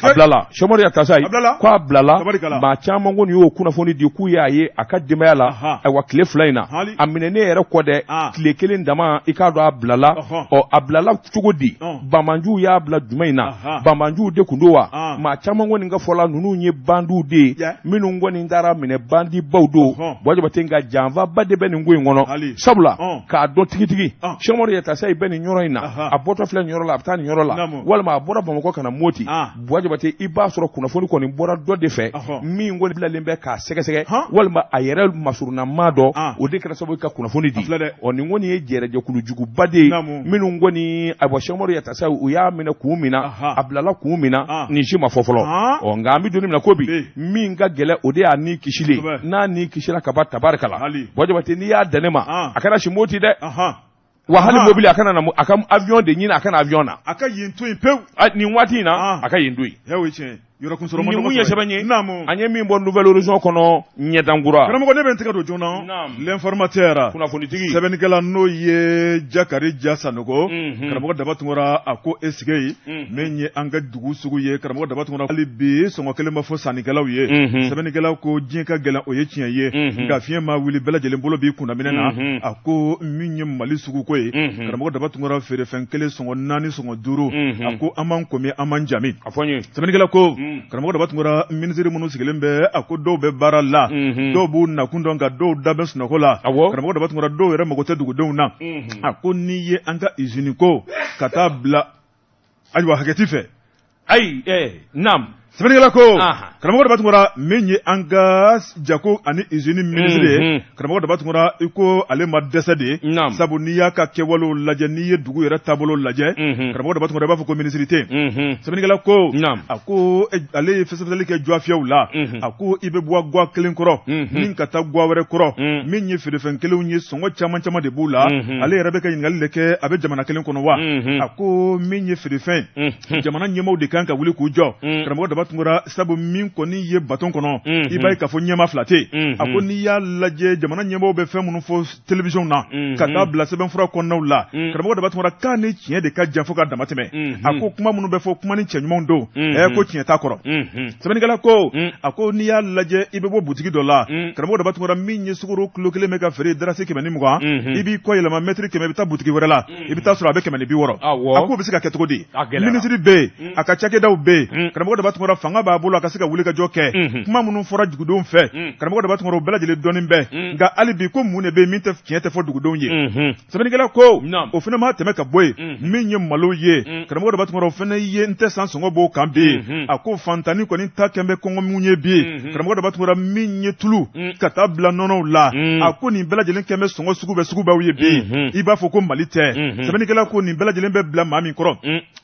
S1: a bilala. Sɛkumaru Yatasayi ko a bilala. Maa caman kɔni y'o kunnafoni di k'u y'a ye a ka denbaya la. Ayiwa tile 2 in na, a minɛnen yɛrɛ kɔ dɛ, tile 1 dama, i k'a dɔn a bilala. Ɔ a bilala cogo di? Banbaanciw y'a bila jumɛn in na? Banbaanciw de kun don wa? Maa caman kɔni ka fɔ la, ninnu ye bandiw de ye minnu kɔni taara minɛ, bandibaw don. Buwa Jabate nka janfaba de bɛ nin ko in kɔnɔ, sabula k'a dɔn tigitigi Sɛkumaru Yatasayi bɛ nin yɔrɔ in na, a bɔtɔ filɛ nin yɔrɔ la, a bɛ taa nin yɔrɔ la, walima a bɔra Bamakɔ ka na Moti. Buwa Jabate i b'a sɔrɔ kunnafoni kɔni bɔra dɔ de fɛ min kɔni bilalen bɛ k'a sɛgɛsɛgɛ, walima a yɛrɛ masurunna maa dɔ, o de kɛra sababu ka kunnafoni di. Ɔ nin kɔni ye jɛrɛjɛkulujuguba de ye minnu kɔni ayiwa Sɛkumaru Yatasayi u y'a minɛ kun min na, a bilala kun min na, nin si ma fɔ fɔlɔ. Ɔ nka an bɛ don min na ko bi, min ka gɛlɛn o de y'a ni kisili. N'a ni kisira ka ban, tabarikala. Buwa Jabate n'i y'a dan ne ma, a kana si Moti dɛ. Wa hali mobili a kana na, a ka avion de ɲini, a ka na avion na,
S2: a ka yen to yen pewu.
S1: Nin waati in na, a ka yen to yen.
S2: O ye tiɲɛ ye. Yɔrɔ kun sɔrɔ
S1: man nɔgɔn. Nin ye sɛbɛn ye an ye min bɔ Nouvel Horizon kɔnɔ ɲɛdankura.
S2: Karamɔgɔ, ne bɛ n tɛgɛ don joona. L'informateur,
S1: kunnafonitigi,
S2: sɛbɛnnikɛla n'o ye Jakari Ja Sanogo, karamɔgɔ Daba Tunkara, a ko est-ce que min ye an ka dugu sugu ye, karamɔgɔ Daba Tunkara, hali bi sɔngɔ kelen ma fɔ sannikɛlaw ye. Sɛbɛnnikɛla ko diɲɛ ka gɛlɛn, o ye tiɲɛ ye, nka fiɲɛ ma wuli bɛɛ lajɛlen bolo b'i kundaminɛ na. A ko min ye Mali suguko ye, karamɔgɔ Daba Tunkara, feerefɛn kelen sɔngɔ 4, sɔngɔ 5, a ko an m'an komi an m'an jami.
S1: A fɔ n ye.
S2: Sɛbɛnnikɛla ko karamɔgɔ Daba Tunkara, minisiri minnu sigilen bɛ, a ko dɔw bɛ baara la, dɔw b'u nakun dɔn, nka dɔw da bɛ sunɔgɔ la. Karamɔgɔ Daba Tunkara, dɔw yɛrɛ mago tɛ dugudenw na. A ko n'i ye an ka izini ko ka taa bila, ayiwa hakɛti fɛ.
S1: Ayi, naam.
S2: Sɛbɛnnikɛla ko karamɔgɔ Daba Tunkara, min ye an ka jago ani izini minisiri ye, karamɔgɔ Daba Tunkara, i ko ale ma dɛsɛ de, sabu n'i y'a ka kɛwalew lajɛ, n'i ye dugu yɛrɛ taabolo lajɛ, karamɔgɔ Daba Tunkara, i b'a fɔ ko minisiri tɛ yen. Sɛbɛnnikɛla ko a ko ale ye fɛsɛfɛsɛli kɛ jɔfiyɛw la, a ko i bɛ bɔ gwa kelen kɔrɔ ni ka taa gwa wɛrɛ kɔrɔ, min ye feerefɛn kelenw ye, sɔngɔ caman caman de b'u la. Ale yɛrɛ bɛ ka ɲininkali de kɛ, a bɛ jamana kelen kɔnɔ wa? A ko min ye feerefɛn, jamana ɲɛmaaw de kan ka wuli k'u jɔ, karamɔgɔ Daba Tunkara, sabu min kɔni ye baton kɔnɔ, i b'a ye k'a fɔ ɲɛmaa fila tɛ yen. A ko n'i y'a lajɛ, jamana ɲɛmaaw bɛ fɛn minnu fɔ télévision na ka taa bila sɛbɛnfura kɔnɔnaw la, karamɔgɔ Daba Tunkara, k'a ni tiɲɛ de ka jan fo ka dama tɛmɛ. A ko kuma minnu bɛ fɔ, kuma ni cɛ ɲumanw don, ko tiɲɛ t'a kɔrɔ. Sɛbɛnnikɛla ko a ko n'i y'a lajɛ, i bɛ bɔ butigi dɔ la, karamɔgɔ Daba Tunkara, min ye sukaro kilo kelen bɛ ka feere dalasi 120, i b'i kɔ yɛlɛma mɛtiri 100, i bɛ taa butigi wɛrɛ la, i bɛ taa sɔrɔ a bɛ 160. A k'o bɛ se ka kɛ cogo di? Minisiri bɛ yen, a ka cakɛdaw bɛ yen, karamɔgɔ Daba Tunkara. Tunkara fanga b'a bolo a ka se ka wulikajɔ kɛ kuma minnu fɔra dugudenw fɛ karamɔgɔ Daba Tunkara o bɛɛ lajɛlen dɔnnen bɛ nka hali bi ko mun de bɛ yen min tɛ tiɲɛ tɛ fɔ dugudenw ye sɛbɛnnikɛla ko o fana ma tɛmɛ ka bɔ yen min ye malo ye karamɔgɔ Daba Tunkara o fana ye n tɛ san sɔngɔ b'o kan bi a ko fantanni kɔni ta kɛn bɛ kɔngɔ mun ye bi karamɔgɔ Daba Tunkara min ye tulu ka taa bila nɔnɔw la a ko nin bɛɛ lajɛlen kɛn bɛ sɔngɔ sugu bɛɛ sugubaw ye bi i b'a fɔ ko Mali tɛ sɛbɛnnikɛla ko nin bɛɛ lajɛlen bɛ bila maa min kɔrɔ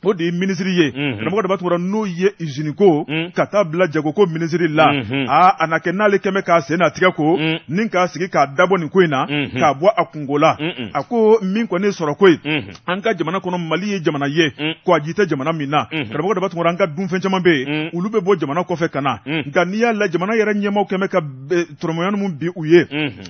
S2: o de ye minisiri ye karamɔgɔ Daba Tunkara n'o ye iziniko ka taa bila jagoko minisiri la aa a na kɛ n'ale kɛn bɛ k'a sen n'a tigɛ ko ni k'a sigi k'a dabɔ nin ko in na k'a bɔ a kunko la a ko min kɔni ye sɔrɔko ye an ka jamana kɔnɔ Mali ye jamana ye kɔji tɛ jamana min na karamɔgɔ Daba Tunkara an ka dunfɛn caman bɛ yen olu bɛ bɔ jamana kɔfɛ ka na nka n'i y'a la jamana yɛrɛ ɲɛmaaw kɛn bɛ ka tɔrɔmɔɲɔni min bin u ye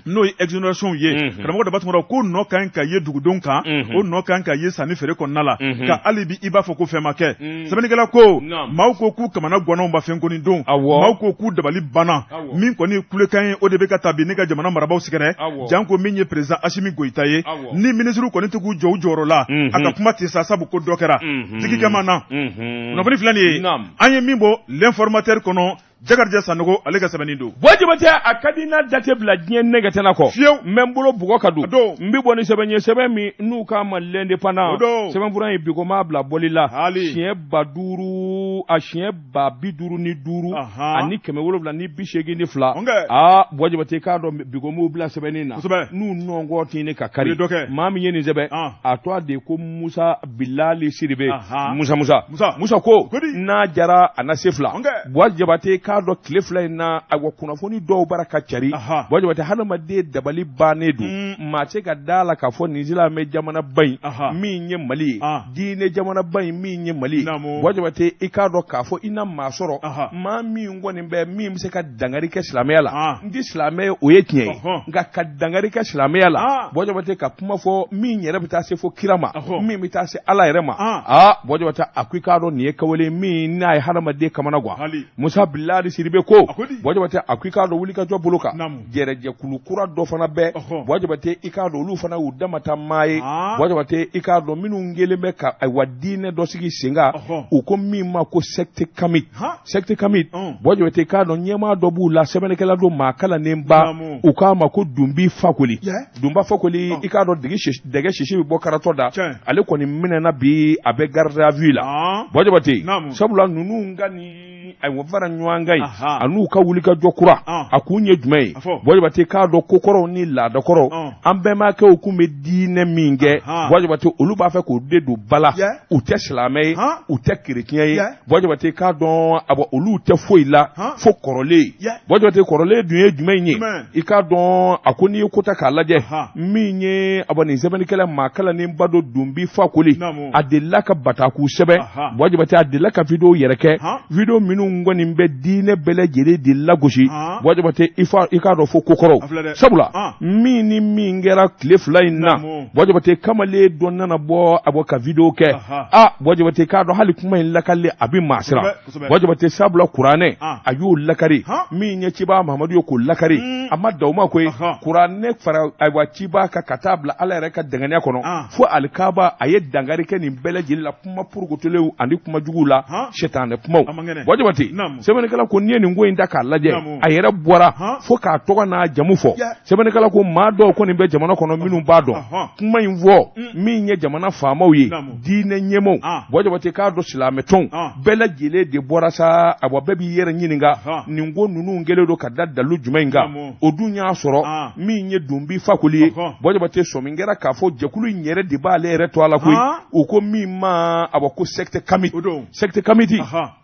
S2: n'o ye exonération ye karamɔgɔ Daba Tunkara ko nɔ ka ɲi ka ye dugudenw kan o nɔ ka ɲi ka ye sanni feere kɔnɔna la ka hali bi i b'a fɔ ko fɛn ma kɛ sɛbɛnnikɛla ko maaw ko k'u kamana ganna u ma fɛn kɔni dɔn maaw ko k'u dabali banna min kɔni ye kulekan ye o de bɛ ka taa bi ne ka jamana marabaaw sɛgɛrɛ janko min ye président Asimi Goyita ye ni minisiriw kɔni tɛ k'u jɔ u jɔyɔrɔ la a ka kuma tɛ sa sabu ko dɔ kɛra tigi kɛ na kunnafoni filɛ nin ye an ye min bɔ l'informateur kɔnɔ Jakarija Sanogo ale ka sɛbɛnni don.
S1: Buwa Jabate a ka di n'a da tɛ bila diɲɛ nɛgɛ tɛna kɔ.
S2: Fiyewu.
S1: N bɛ n bolo bugɔ ka don.
S2: A don.
S1: N bɛ bɔ ni sɛbɛn ye sɛbɛn min n'u k'a ma l'indépendant.
S2: O don.
S1: Sɛbɛnfura in bi ko m'a bila bɔli la.
S2: Haali.
S1: Siɲɛ 5000 a siɲɛ 557.
S2: Ahan.
S1: Ani 782.
S2: Ɔnkɛ.
S1: Aa Buwa Jabate k'a dɔn bi ko m'u bila sɛbɛnni na.
S2: Kosɛbɛ.
S1: N'u nɔngɔ tɛ ɲini ka kari.
S2: U ye dɔ kɛ.
S1: Maa min ye nin sɛbɛn.
S2: An.
S1: A tɔgɔ de ko Musa Bilali Sidibe.
S2: Ahan.
S1: Musa Musa.
S2: Musa.
S1: Musa ko.
S2: Kodi.
S1: N'a jara a na se fila.
S2: Ɔnkɛ.
S1: Buwa Jabate k'a dɔn tile fila in na ayiwa kunnafoni dɔw bara ka cari.
S2: Aha.
S1: Buwa Jabate hadamaden dabali bannen don. Maa tɛ ka da la k'a fɔ nin silamɛ jamanaba in.
S2: Aha.
S1: Min ye Mali ye.
S2: Ah.
S1: Diinɛ jamanaba in min ye Mali ye.
S2: Naamu.
S1: Buwa Jabate i k'a dɔn k'a fɔ i na maa sɔrɔ.
S2: Aha.
S1: Maa min kɔni bɛ min bɛ se ka dangari kɛ silamɛya la.
S2: Ah.
S1: N tɛ silamɛ ye o ye tiɲɛ ye.
S2: Ɔhɔn.
S1: Nka ka dangari kɛ silamɛya la.
S2: Ah.
S1: Buwa Jabate ka kuma fɔ min yɛrɛ bɛ taa se fo kira ma.
S2: Ɔhɔn.
S1: Min bɛ taa se Ala yɛrɛ ma.
S2: Ah.
S1: Aa Buwa Jabate a ko i k'a dɔn nin ye kawale min n'a ye hadamaden kamana gan.
S2: Hali.
S1: Musa Bilali Sidibe ko.
S2: A ko di?
S1: Buwa Jabate a ko i k'a dɔn wulikajɔ bolo kan.
S2: Naamu.
S1: Jɛrɛjɛkulu kura dɔ fana bɛ.
S2: Ɔhɔn.
S1: Buwa Jabate i k'a dɔn olu fana y'u damata maa ye.
S2: Ah.
S1: Buwa Jabate i k'a dɔn minnu kɛlen bɛ ka ayiwa diinɛ dɔ sigi sen kan.
S2: Ɔhɔn.
S1: U ko min ma ko secte kamite.
S2: Han.
S1: Secte kamite.
S2: Ɔn.
S1: Buwa Jabate i k'a dɔn ɲɛmaa dɔ b'u la sɛbɛnnikɛla don maa kalannenba.
S2: Naamu.
S1: U k'a ma ko Dunbi Fakoli.
S2: Yɛ.
S1: Dunba Fakoli
S2: Ɔn.
S1: i k'a dɔn dɛgɛ sisi bɛ bɔ karatɔ da.
S2: Tiɲɛ.
S1: Ale kɔni minɛna bi a bɛ garde à vue la.
S2: Ah.
S1: Buwa Jabate
S2: Naamu.
S1: sabula ninnu ka nin ayiwa fara ɲɔgɔn kan ye
S2: Aha.
S1: a n'u ka wulikajɔ kura
S2: Ah.
S1: a kun ye jumɛn ye
S2: A fɔ.
S1: Buwa Jabate k'a dɔn kokɔrɔw ni laadakɔrɔw
S2: Ɔn.
S1: an bɛnbakɛw kun bɛ diinɛ min kɛ
S2: Aha.
S1: Buwa Jabate olu b'a fɛ k'o de don ba la
S2: Yɛ.
S1: u tɛ silamɛ ye
S2: Han.
S1: u tɛ kerecɛn ye
S2: Yɛ.
S1: Buwa Jabate k'a dɔn awa olu tɛ foyi la
S2: Han.
S1: fo kɔrɔlen
S2: Yɛ.
S1: Buwa Jabate kɔrɔlen dun ye jumɛn ye
S2: Jumɛn?
S1: i k'a dɔn a ko n'i ye ko ta k'a lajɛ
S2: Aha.
S1: min ye awa nin sɛbɛnnikɛla maa kalannenba dɔ Dunbi Fakoli
S2: Naamu.
S1: a delila ka bataku sɛbɛn
S2: Aha.
S1: Buwa Jabate a delila ka video yɛrɛ kɛ
S2: Han.
S1: video minnu kɔni bɛ diinɛ bɛɛ lajɛlen de lagosi
S2: Han.
S1: Buwa Jabate i fa i k'a dɔn fo kokɔrɔw
S2: A filɛ dɛ.
S1: sabula
S2: Han.
S1: min ni min kɛra tile fila in na
S2: Naamu.
S1: Buwa Jabate kamalen dɔ nana bɔ a bɔ ka video kɛ
S2: Aha.
S1: a Buwa Jabate k'a dɔn hali kuma in lakali a bɛ maa siran
S2: Kosɛbɛ, kosɛbɛ.
S1: Buwa Jabate sabula kuranɛ
S2: Han.
S1: a y'o lakari
S2: Han.
S1: min ye ciba Mahamadu ye k'o lakari
S2: Mm.
S1: a ma dan o ma koyi
S2: Aha.
S1: kuranɛ fara ayiwa ciba kan ka taa bila Ala yɛrɛ ka danganiya kɔnɔ
S2: Ah.
S1: fo alikaba a ye dankari kɛ nin bɛɛ lajɛlen la kuma porokotolenw ani kuma juguw la
S2: Han.
S1: sitanɛ kumaw
S2: A man kɛnɛ.
S1: Buwa Jabate
S2: Naamu.
S1: sɛbɛnnikɛla ko n'i ye nin ko in ta k'a lajɛ
S2: Naamu.
S1: a yɛrɛ bɔra
S2: Han.
S1: fo k'a tɔgɔ n'a jamu fɔ
S2: Yeah.
S1: sɛbɛnnikɛla ko maa dɔw kɔni bɛ jamana kɔnɔ minnu b'a dɔn
S2: Ɔhɔn.
S1: kuma in fɔ min ye jamana faamaw ye
S2: Naamu.
S1: diinɛ ɲɛmaaw
S2: Ah.
S1: Buwa Jabate k'a dɔn silamɛtɔnw
S2: Ah.
S1: bɛɛ lajɛlen de bɔra sa awa bɛɛ b'i yɛrɛ ɲininka
S2: Ɔhɔn.
S1: nin ko ninnu kɛlen don ka da dalu jumɛn in kan
S2: Naamu.
S1: o dun y'a sɔrɔ
S2: Ah.
S1: min ye Dunbi Fakoli ye
S2: Ɔhɔn.
S1: Buwa Jabate sɔmi kɛra k'a fɔ jɛkulu in yɛrɛ de b'ale yɛrɛ to a la koyi
S2: Ah.
S1: u ko min ma awa ko secte kamite
S2: O don.
S1: secte kamite
S2: Aha.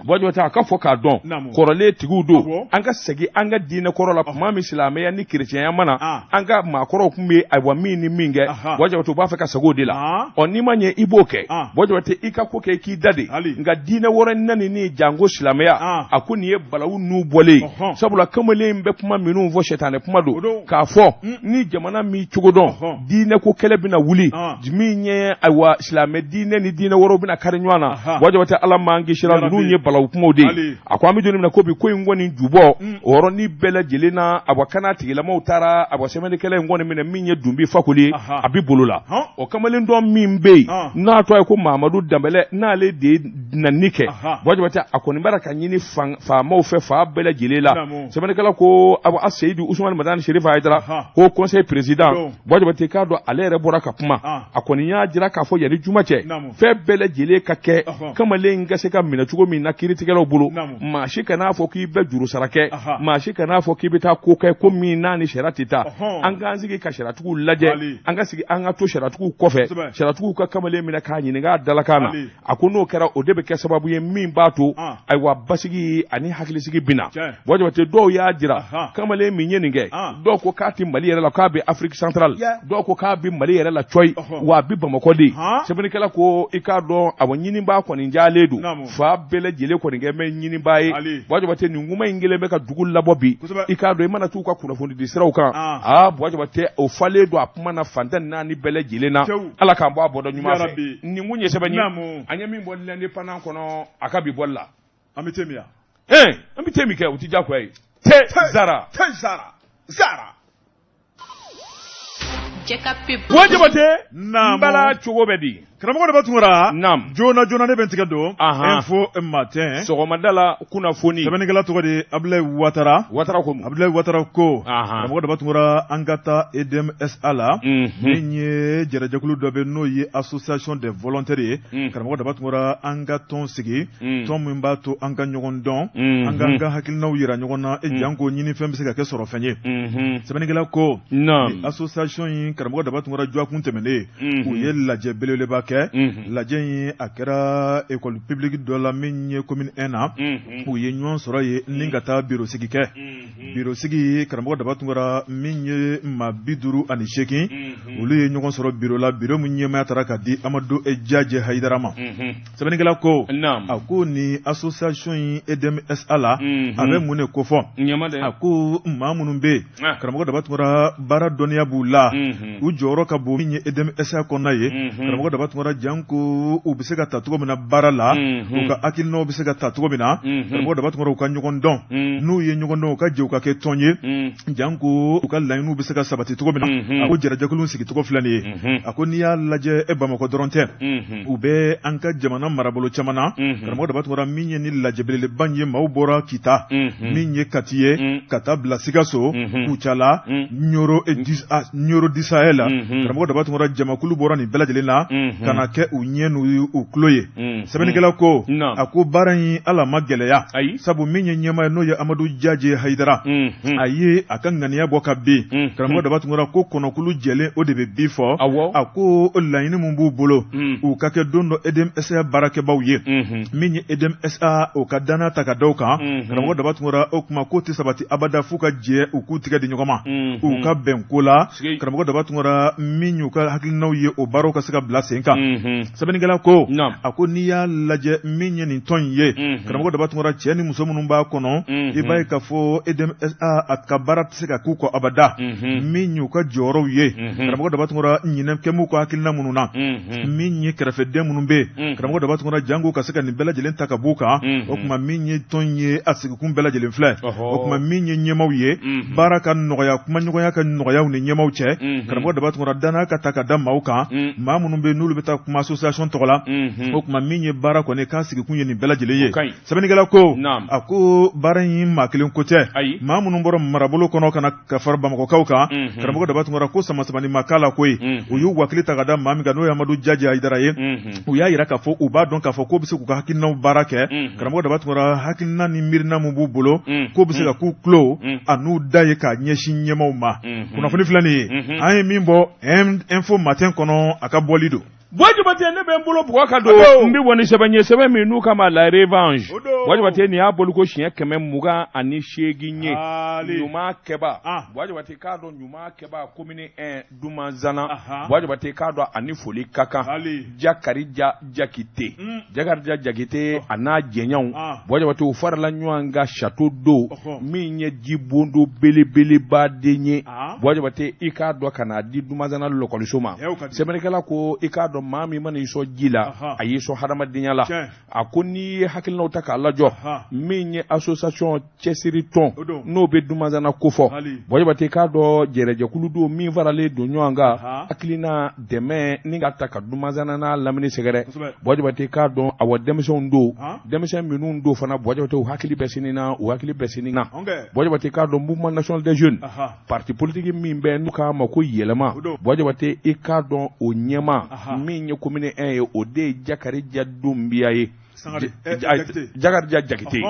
S1: Buwa Jabate a ka fɔ k'a dɔn
S2: Naamu.
S1: kɔrɔlen tigiw don
S2: Awɔ.
S1: an ka segin an ka diinɛ kɔrɔ la tuma min silamɛya ni kerecɛnya ma na
S2: Ah.
S1: an ka maakɔrɔw tun bɛ ayiwa min ni min kɛ
S2: Aha.
S1: Buwa Jabate u b'a fɛ ka segin o de la
S2: Ah.
S1: ɔ n'i ma ɲɛ i b'o kɛ
S2: Ah.
S1: Buwa Jabate i ka ko kɛ i k'i da de
S2: Hali.
S1: nka diinɛ wɛrɛ nani ni janko silamɛya
S2: Ah.
S1: a ko nin ye balawu nu bɔlen ye
S2: Ɔhɔn.
S1: sabula kamalen in bɛ kuma minnu fɔ sitanɛ kuma
S2: O
S1: don
S2: don.
S1: k'a fɔ ni jamana m'i cogo dɔn
S2: Ɔhɔn.
S1: diinɛ ko kɛlɛ bɛna wuli
S2: Ah.
S1: min ye ayiwa silamɛ diinɛ ni diinɛ wɛrɛw bɛna kari ɲɔgɔn na
S2: Aha.
S1: Buwa Jabate Ala m'an kisira
S2: Yarabi.
S1: ninnu ye balawu kumaw de ye. A ko an bɛ don min na ko bi, ko in kɔni jubɔ o yɔrɔnin bɛɛ lajɛlen na, awa kana tigilamaw taara, awa sɛbɛnnikɛla in kɔni minɛ min ye Dunbi Fakoli ye, a bɛ bolo la. O kamalen dɔ min bɛ yen n'a tɔgɔ ye ko Mamadu Danbɛlɛ, n'ale de ye nani kɛ, Buwa Jabate, a kɔni b'a la ka ɲini faamaw fɛ fan bɛɛ lajɛlen la. Sɛbɛnnikɛla ko awa Seyidu Usumani Madani Serifu Hayidara, Haut Conseil président, Buwa Jabate, k'a dɔn ale yɛrɛ bɔra ka kuma, a kɔni y'a jira k'a fɔ yanni juma cɛ, fɛn bɛɛ lajɛlen ka kɛ kamalen in ka se ka minɛ cogo min na kiiritigɛlaw bolo. Maa si kan'a fɔ k'i bɛ jurusara kɛ, maa si kan'a fɔ k'i bɛ taa ko kɛ ko min n'a ni sariya tɛ taa. An k'an sigi ka sariyatigiw lajɛ, an ka sigi, an ka to sariyatigiw kɔfɛ, sariyatigiw ka kamalen minɛ k'a ɲininka a dalakan na. A ko n'o kɛra, o de bɛ kɛ sababu ye min b'a to, ayiwa, basigi ani hakilisigi bɛ na. Buwa Jabate, dɔw y'a jira kamalen min ye nin kɛ, dɔw ko k'a tɛ Mali yɛrɛ la, k'a bɛ Afrique centrale, dɔw ko k'a bɛ Mali yɛrɛ la cɔyi, wa a bɛ Bamakɔ de. Sɛbɛnnikɛla ko i k'a dɔn, awa, ɲinibaa kɔni jalen don, fan bɛɛ lajɛlen kɔni kɛ mɛ ɲinibaa ye. Buwa Jabate, nin kuma in kɛlen bɛ ka dugu labɔ bi. I k'a dɔn, i mana t'u ka kunnafoni di siraw kan, aa, Buwa Jabate, o falen don a kuma na fan tan naani bɛɛ lajɛlen na. Ala k'an bɔ a bɔda ɲuman fɛ. Nin kun ye sɛbɛn ye an ye min bɔ L'Indépendant kɔnɔ a ka bi bɔli la.
S2: An bɛ te min yan?
S1: An bɛ te min kɛ, o tɛ diyagoya ye. Te zara,
S2: te zara, zara.
S1: Buwa Jabate, n bala, cogo bɛ di?
S2: Karamɔgɔ Daba Tunkara. Naam. Joona joona ne bɛ n tigɛ don. Info Matin.
S1: Sɔgɔmada la kunnafoni.
S2: Sɛbɛnnikɛla tɔgɔ de ye Abulayi Watara.
S1: Watara ko mun?
S2: Abulayi Watara ko. Karamɔgɔ Daba Tunkara, an ka taa EDM SA la. Min ye jɛrɛjɛkulu dɔ bɛ, n'o ye association des volontaires ye. Karamɔgɔ Daba Tunkara, an ka tɔn sigi. Tɔn min b'a to an ka ɲɔgɔn dɔn, an k'an ka hakilinaw yira ɲɔgɔn na, e janko ɲinifɛn bɛ se ka kɛ sɔrɔfɛn ye. Sɛbɛnnikɛla ko association in, karamɔgɔ Daba Tunkara, dɔgɔkun tɛmɛnen, u ye lajɛ belebeleba kɛ. Lajɛ in a kɛra école publique dɔ la min ye commune 1 na. U ye ɲɔgɔn sɔrɔ yen ni ka taa biro sigi kɛ. Biro sigi, karamɔgɔ Daba Tunkara, min ye maa 58, olu ye ɲɔgɔn sɔrɔ biro la, biro min ɲɛmaaya taara ka di Amadu Jajɛ Hayidara ma. Sɛbɛnnikɛla ko a ko ni association in EDM SA la, a bɛ mun de kofɔ? A ko maa minnu bɛ yen, karamɔgɔ Daba Tunkara, baara dɔnniya b'u la, u jɔyɔrɔ ka bon min ye EDM SA kɔnɔna ye, karamɔgɔ Daba Tunkara, janko u bɛ se ka ta cogo min na baara la, u ka hakilinaw bɛ se ka ta cogo min na, karamɔgɔ Daba Tunkara, u ka ɲɔgɔn dɔn, n'u ye ɲɔgɔn dɔn, u ka jɛ u ka kɛ tɔn ye, janko u ka laɲiniw bɛ se ka sabati cogo min na. A ko jɛrɛjɛkulu sigicogo filɛ nin ye. A ko n'i y'a lajɛ, e Bamakɔ dɔrɔn tɛ, u bɛ an ka jamana marabolo caman na. Karamɔgɔ Daba Tunkara, min ye ni lajɛ belebeleba ye, maaw bɔra Kita, min ye Kati ye, ka taa bila Sikaso, Kucala, Ɲɔrɔ du Sahel la, karamɔgɔ Daba Tunkara, jamakulu bɔra nin bɛɛ lajɛlen na ka na kɛ u ɲɛ n'u u tulo ye. Sɛbɛnnikɛla ko a ko baara in ala ma gɛlɛya, sabu min ye ɲɛmaa ye, n'o ye Amadu Jaje Hayidara, a ye a ka ŋaniya bɔ ka bin. Karamɔgɔ Daba Tunkara ko kɔnɔkulu jɛlen, o de bɛ bi fɔ. A ko laɲini min b'u bolo, u ka kɛ don dɔ EDM SA baarakɛbaw ye, min ye EDM SA o ka danaya ta ka da u kan. Karamɔgɔ Daba Tunkara, o kuma k'o tɛ sabati abada f'u ka jɛ, u k'u tigɛ di ɲɔgɔn ma, u ka bɛn ko la. Karamɔgɔ Daba Tunkara, min y'u ka hakilinaw ye, o baaraw ka se ka bila sen kan. Sɛbɛnnikɛla ko a ko n'i y'a lajɛ, min ye nin tɔn in ye, karamɔgɔ Daba Tunkara, cɛ ni muso minnu b'a kɔnɔ, i b'a ye k'a fɔ EDM SA a ka baara tɛ se ka k'u kɔ abada. Min y'u ka jɔyɔrɔw ye, karamɔgɔ Daba Tunkara, ɲinɛ kɛ m'u ka hakilina minnu na, min ye kɛrɛfɛden minnu bɛ yen, karamɔgɔ Daba Tunkara, janko ka se ka nin bɛɛ lajɛlen ta ka b'u kan. O tuma min ye tɔn ye, a sigikun bɛɛ lajɛlen filɛ. O tuma min ye ɲɛmaaw ye, baara ka nɔgɔya, kumaɲɔgɔnya ka nɔgɔya u ni ɲɛmaaw cɛ. Karamɔgɔ Daba Tunkara, danaya ka ta ka da maaw kan, maa minnu bɛ n'olu bɛ taa kuma association tɔgɔ la. O tuma min ye baara kɔni k'a sigikun ye nin bɛɛ lajɛlen ye. Sɛbɛnnikɛla ko a ko baara in maa kelen ko tɛ. Maa minnu bɔra marabolo kɔnɔ ka na ka fara Bamakɔkaw kan, karamɔgɔ Daba Tunkara, ko sama samani ma k'a la koyi. U y'u wakili ta ka da maa min kan, n'o ye Amadu Jaje Hayidara ye, u y'a jira k'a fɔ u b'a dɔn k'a fɔ k'o bɛ se k'u ka hakilinaw baara kɛ. Karamɔgɔ Daba Tunkara, hakilina ni miirina min b'u bolo, k'o bɛ se ka k'u tulo an'u da ye k'a ɲɛsin ɲɛmaaw ma. Kunnafoni filɛ nin ye, an ye min bɔ Info Matin kɔnɔ, a ka bɔli don.
S1: Buwa Jabate, ne bɛ n bolo bugɔ ka don, n bɛ bɔ ni sɛbɛn ye, sɛbɛn min n'u k'a ma La Revanche. Buwa Jabate, nin y'a bɔliko siɲɛ 128 ye. Ɲuman kɛba, Buwa Jabate, k'a dɔn ɲuman kɛba commune 1 Dumanzana, Buwa Jabate, k'a dɔn ani foli ka kan. Jakarija Jakite, Jakarija Jakite a n'a jɛɲɔgɔnw, Buwa Jabate, u farala ɲɔgɔn kan Château d'eau min ye jibondo belebeleba den ye. Buwa Jabate i k'a dɔn ka n'a di Dumanzana lɔkɔliso ma. Sɛbɛnnikɛla ko i k'a dɔn maa min mana i sɔn ji la, a y'i sɔn hadamadenya la. A ko n'i ye hakilinaw ta k'a lajɔ, min ye association cɛsiri tɔn n'o bɛ Dumanzana kofɔ, Buwa Jabate i k'a dɔn jɛrɛjɛkulu don min faralen don ɲɔgɔn kan, hakilina dɛmɛ ni ka ta ka Dumanzana n'a lamini sɛgɛrɛ. Buwa Jabate i k'a dɔn awa denmisɛnw don, denmisɛn minnu don fana, Buwa Jabate u hakili bɛ sini na, u hakili bɛ sini na. Buwa Jabate i k'a dɔn mouvement national des jeunes, parti politique min bɛ n'u k'a ma ko yɛlɛma, Buwa Jabate i k'a dɔn o ɲɛmaa min ye commune 1 ye, o de ye Jakarija Dunbiya ye, Jakarija Jakite.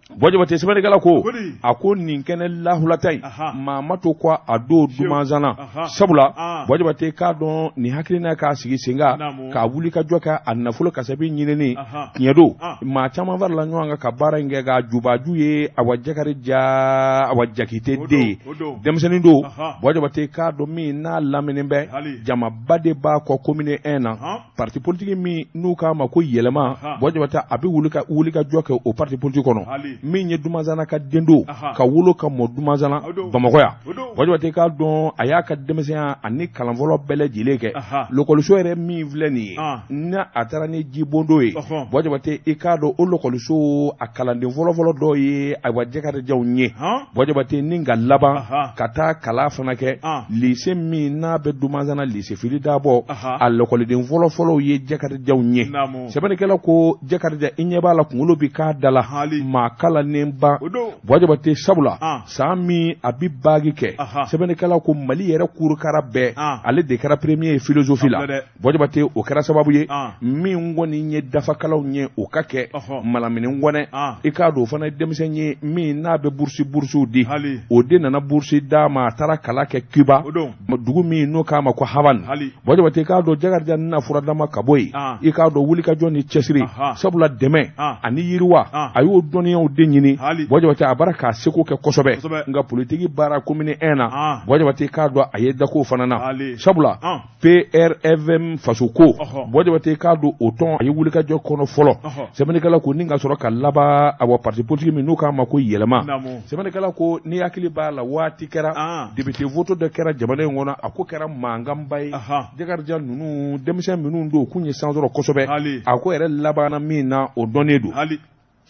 S1: Buwa Jabate sɛbɛnnikɛla ko a ko nin kɛnɛ lahulata in maa ma to ko a don Dumanzana, sabula Buwa Jabate k'a dɔn nin hakilina k'a sigi sen kan k'a wuli ka jɔ kɛ a nafolo kasabi ɲinini tiɲɛ don, maa caman farala ɲɔgɔn kan ka baara in kɛ, ka jubaju ye awa Jakarija awa Jakite den ye, denmisɛnnin don, Buwa Jabate k'a dɔn min n'a lamini bɛ jamaba de b'a kɔ commune 1 na. Parti politique min n'u k'a ma ko yɛlɛma, Buwa Jabate a bɛ wuli ka jɔ kɛ o parti politique kɔnɔ, min ye Dumanzana ka den don, ka wolo ka mɔ Dumanzana Bamakɔ yan. Buwa Jabate k'a dɔn a y'a ka denmisɛnya ani kalan fɔlɔ bɛɛ lajɛlen kɛ lɔkɔliso yɛrɛ min filɛ nin ye, n'a a taara ni jibondo ye, Buwa Jabate i k'a dɔn o lɔkɔliso a kalanden fɔlɔfɔlɔ dɔ ye ayiwa Jakarijaw ye. Buwa Jabate ni ka laban ka taa kalan fana kɛ lycée min n'a bɛ Dumanzana lycée Fily Dabo, a lɔkɔliden fɔlɔfɔlɔw ye Jakarijaw ye. Sɛbɛnnikɛla ko Jakarija i ɲɛ b'a la kunkolo bi k'a da la, maa kalannenba Buwa Jabate, sabula san min a bi baki kɛ, sɛbɛnnikɛla ko Mali yɛrɛ kurukara bɛɛ ale de kɛra premier ye philosophie la. Buwa Jabate o kɛra sababu ye min kɔni ye dafakalanw ye o ka kɛ Malamini Kɔnɛ, i k'a dɔn o fana ye denmisɛn ye min n'a bɛ burusiw di, o de nana burusi d'a ma, a taara kalan kɛ Cuba, dugu min n'o k'a ma ko Havane. Buwa Jabate k'a dɔn Jakarija na furadama ka bɔ yen, i k'a dɔn wulikajɔ ni cɛsiri, sabula dɛmɛ ani yiriwa a y'o dɔnniyaw de ɲini. Buwa Jabate a bara k'a seko kɛ kosɛbɛ, nka politiki baara commune 1 na, Buwa Jabate k'a dɔn a ye dako fana na, sabula PRFM faso ko, Buwa Jabate k'a dɔn o tɔn a ye wulikajɔ kɔnɔ fɔlɔ. Sɛbɛnnikɛla ko ni ka sɔrɔ ka laban awa parti politique min n'u k'a ma ko yɛlɛma. Sɛbɛnnikɛla ko n'i hakili b'a la waati kɛra député vote dɔ kɛra jamana in kɔnɔ, a ko kɛra mankanba ye. Jakarija ninnu denmisɛn minnu don, k'u ye san sɔrɔ kosɛbɛ, a ko yɛrɛ labanna min na o dɔnnen don.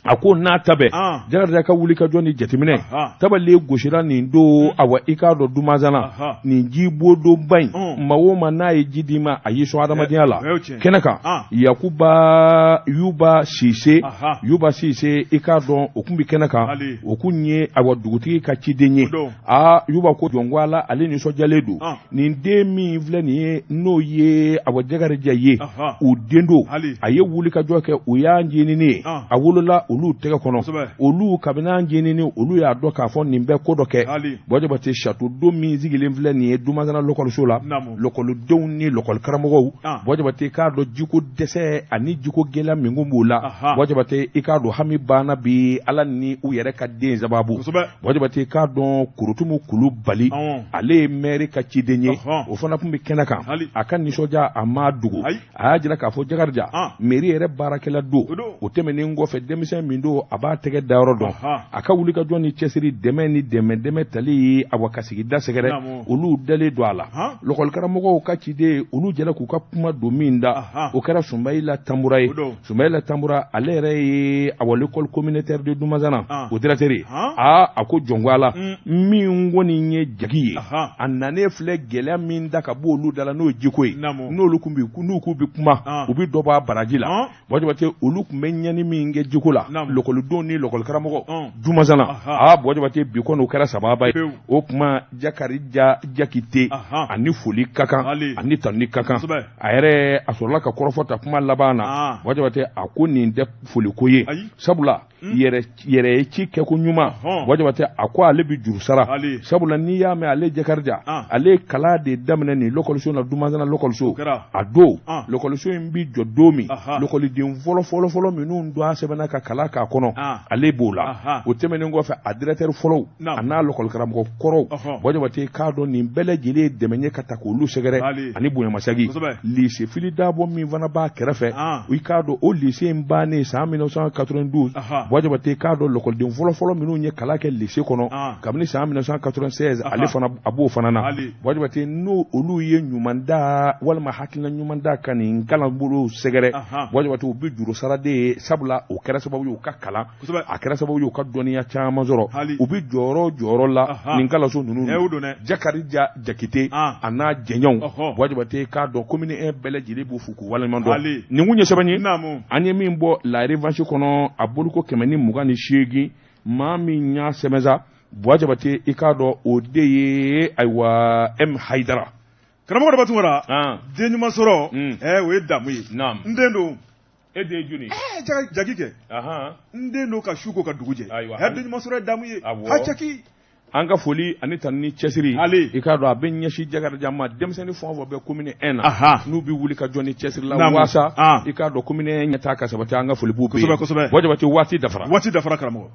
S1: A ko n'a ta bɛɛ Jakarija ka wulikajɔ ni jateminɛ tabali gosira nin don, awa i k'a dɔn Dumanzana nin jibondonba in, maa o maa n'a ye ji d'i ma a y'i sɔn adamadenya la. Kɛnɛ kan Yakuba Yuba Sise, Yuba Sise i k'a dɔn o tun bɛ kɛnɛ kan, o kun ye awa dugutigi ka ciden ye. Aa Yuba ko jɔn ko Ala, ale nisɔndiyalen don nin den min filɛ nin ye, n'o ye awa Jakarija ye, u den don, a ye wulikajɔ kɛ, u y'a ncinin ye, a wolola olu tɛgɛ kɔnɔ, olu kabini a ncinin olu y'a dɔn k'a fɔ nin bɛ ko dɔ kɛ. Buwa Jabate château d'eau min sigilen filɛ nin ye Dumanzana lɔkɔliso la, lɔkɔlidenw ni lɔkɔlikaramɔgɔw, Buwa Jabate k'a dɔn jiko dɛsɛ ani jiko gɛlɛya min kun b'u la, Buwa Jabate i k'a dɔn hami banna bi Ala ni u yɛrɛ ka den sababu. Buwa Jabate k'a dɔn Korotumu Kulubali, ale ye mɛri ka ciden ye, o fana tun bɛ kɛnɛ kan, a ka nisɔndiya a ma dogo, a y'a jira k'a fɔ Jakarija mɛri yɛrɛ baarakɛla don, o tɛmɛnen kɔfɛ denmisɛn min don a b'a tɛgɛ dayɔrɔ dɔn, a ka wulikajɔ ni cɛsiri dɛmɛ ni dɛmɛ tali ye awa ka sigida sɛgɛrɛ, olu dalen don a la. Lɔkɔlikaramɔgɔw ka ciden olu jɛra k'u ka kuma don min da, o kɛra Sunbayila Tanbura ye. Sumayila Tanbura ale yɛrɛ ye awa l'école communautaire de Dumanzana o directeur ye. Aa a ko jɔn ko Ala, min kɔni ye jagi ye, a nanen filɛ gɛlɛya min da ka bɔ olu da la n'o ye jiko ye, n'olu kun bi n'u k'u bɛ kuma u bɛ dɔ bɔ a baraji la. Buwa Jabate olu tun bɛ ɲɛni min kɛ jiko la lɔkɔlidenw ni lɔkɔlikaramɔgɔ Dumanzana, aa Buwa Jabate bi kɔni o kɛra sababa ye. O tuma Jakarija Jakite ani foli ka kan ani tanuni ka kan. A yɛrɛ a sɔrɔla ka kɔrɔfɔ ta kuma laban na. Buwa Jabate a ko nin tɛ foliko ye, sabula yɛrɛ ye ci kɛko ɲuman. Buwa Jabate a ko ale bɛ juru sara, sabula n'i y'a mɛn ale Jakarija ale ye kalan de daminɛ nin lɔkɔliso na Dumanzana lɔkɔliso. A don lɔkɔliso in bɛ jɔ don min, lɔkɔliden fɔlɔ fɔlɔ fɔlɔ minnu don a sɛbɛnna ka kalan kalan k'a kɔnɔ ale b'o la o tɛmɛnen kɔfɛ a directeur fɔlɔw a n'a lɔkɔlikaramɔgɔ kɔrɔw Buwa Jabate i k'a dɔn nin bɛɛ lajɛlen ye dɛmɛ ye ka ta k'olu sɛgɛrɛ ani bonyamasegin lycée Fily Dabo min fana b'a kɛrɛfɛ i k'a dɔn o lycée in bannen san 1992 Buwa Jabate i k'a dɔn lɔkɔliden fɔlɔfɔlɔ minnu ye kalan kɛ lycée kɔnɔ kabini san 1996 ale fana a b'o fana na Buwa Jabate n'o olu ye ɲuman da walima hakilina ɲuman da ka nin kalanbolo sɛgɛrɛ Buwa Jabate u bɛ juru sara de ye sabula o kɛra sababu ye u ka kalan a kɛra sababu ye u ka dɔnniya caman sɔrɔ u bɛ jɔyɔrɔ jɔyɔrɔ la nin kalanso ninnu Jakarija Jakite a n'a jɛɲɔgɔnw Buwa Jabate k'a dɔn commune 1 bɛɛ lajɛlen b'u fo k'u waleɲuman dɔn nin kun ye sɛbɛn ye an ye min bɔ La Revanche kɔnɔ a boliko 128 maa min y'a sɛbɛn sa Buwa Jabate i k'a dɔn o de ye ayiwa M Hayidara
S2: karamɔgɔ Daba Tunkara den ɲuman sɔrɔ o ye damu ye n den don
S1: e den ye jɔni
S2: jaki kɛ n den don ka su ko ka dugu jɛ
S1: ayiwa
S2: den ɲuman sɔrɔ ye damu ye ha jaki
S1: an ka foli ani tanu ni cɛsiri i k'a dɔn a bɛ ɲɛsin Jakarija ma denmisɛnnin fɛn o fɛn bɛ commune 1 na n'u bɛ wuli ka jɔ ni cɛsiri la waasa i k'a dɔn commune 1 ɲɛtaa ka sabati an ka foli b'u bɛɛ ye Buwa Jabate waati dafara
S2: waati dafara karamɔgɔ.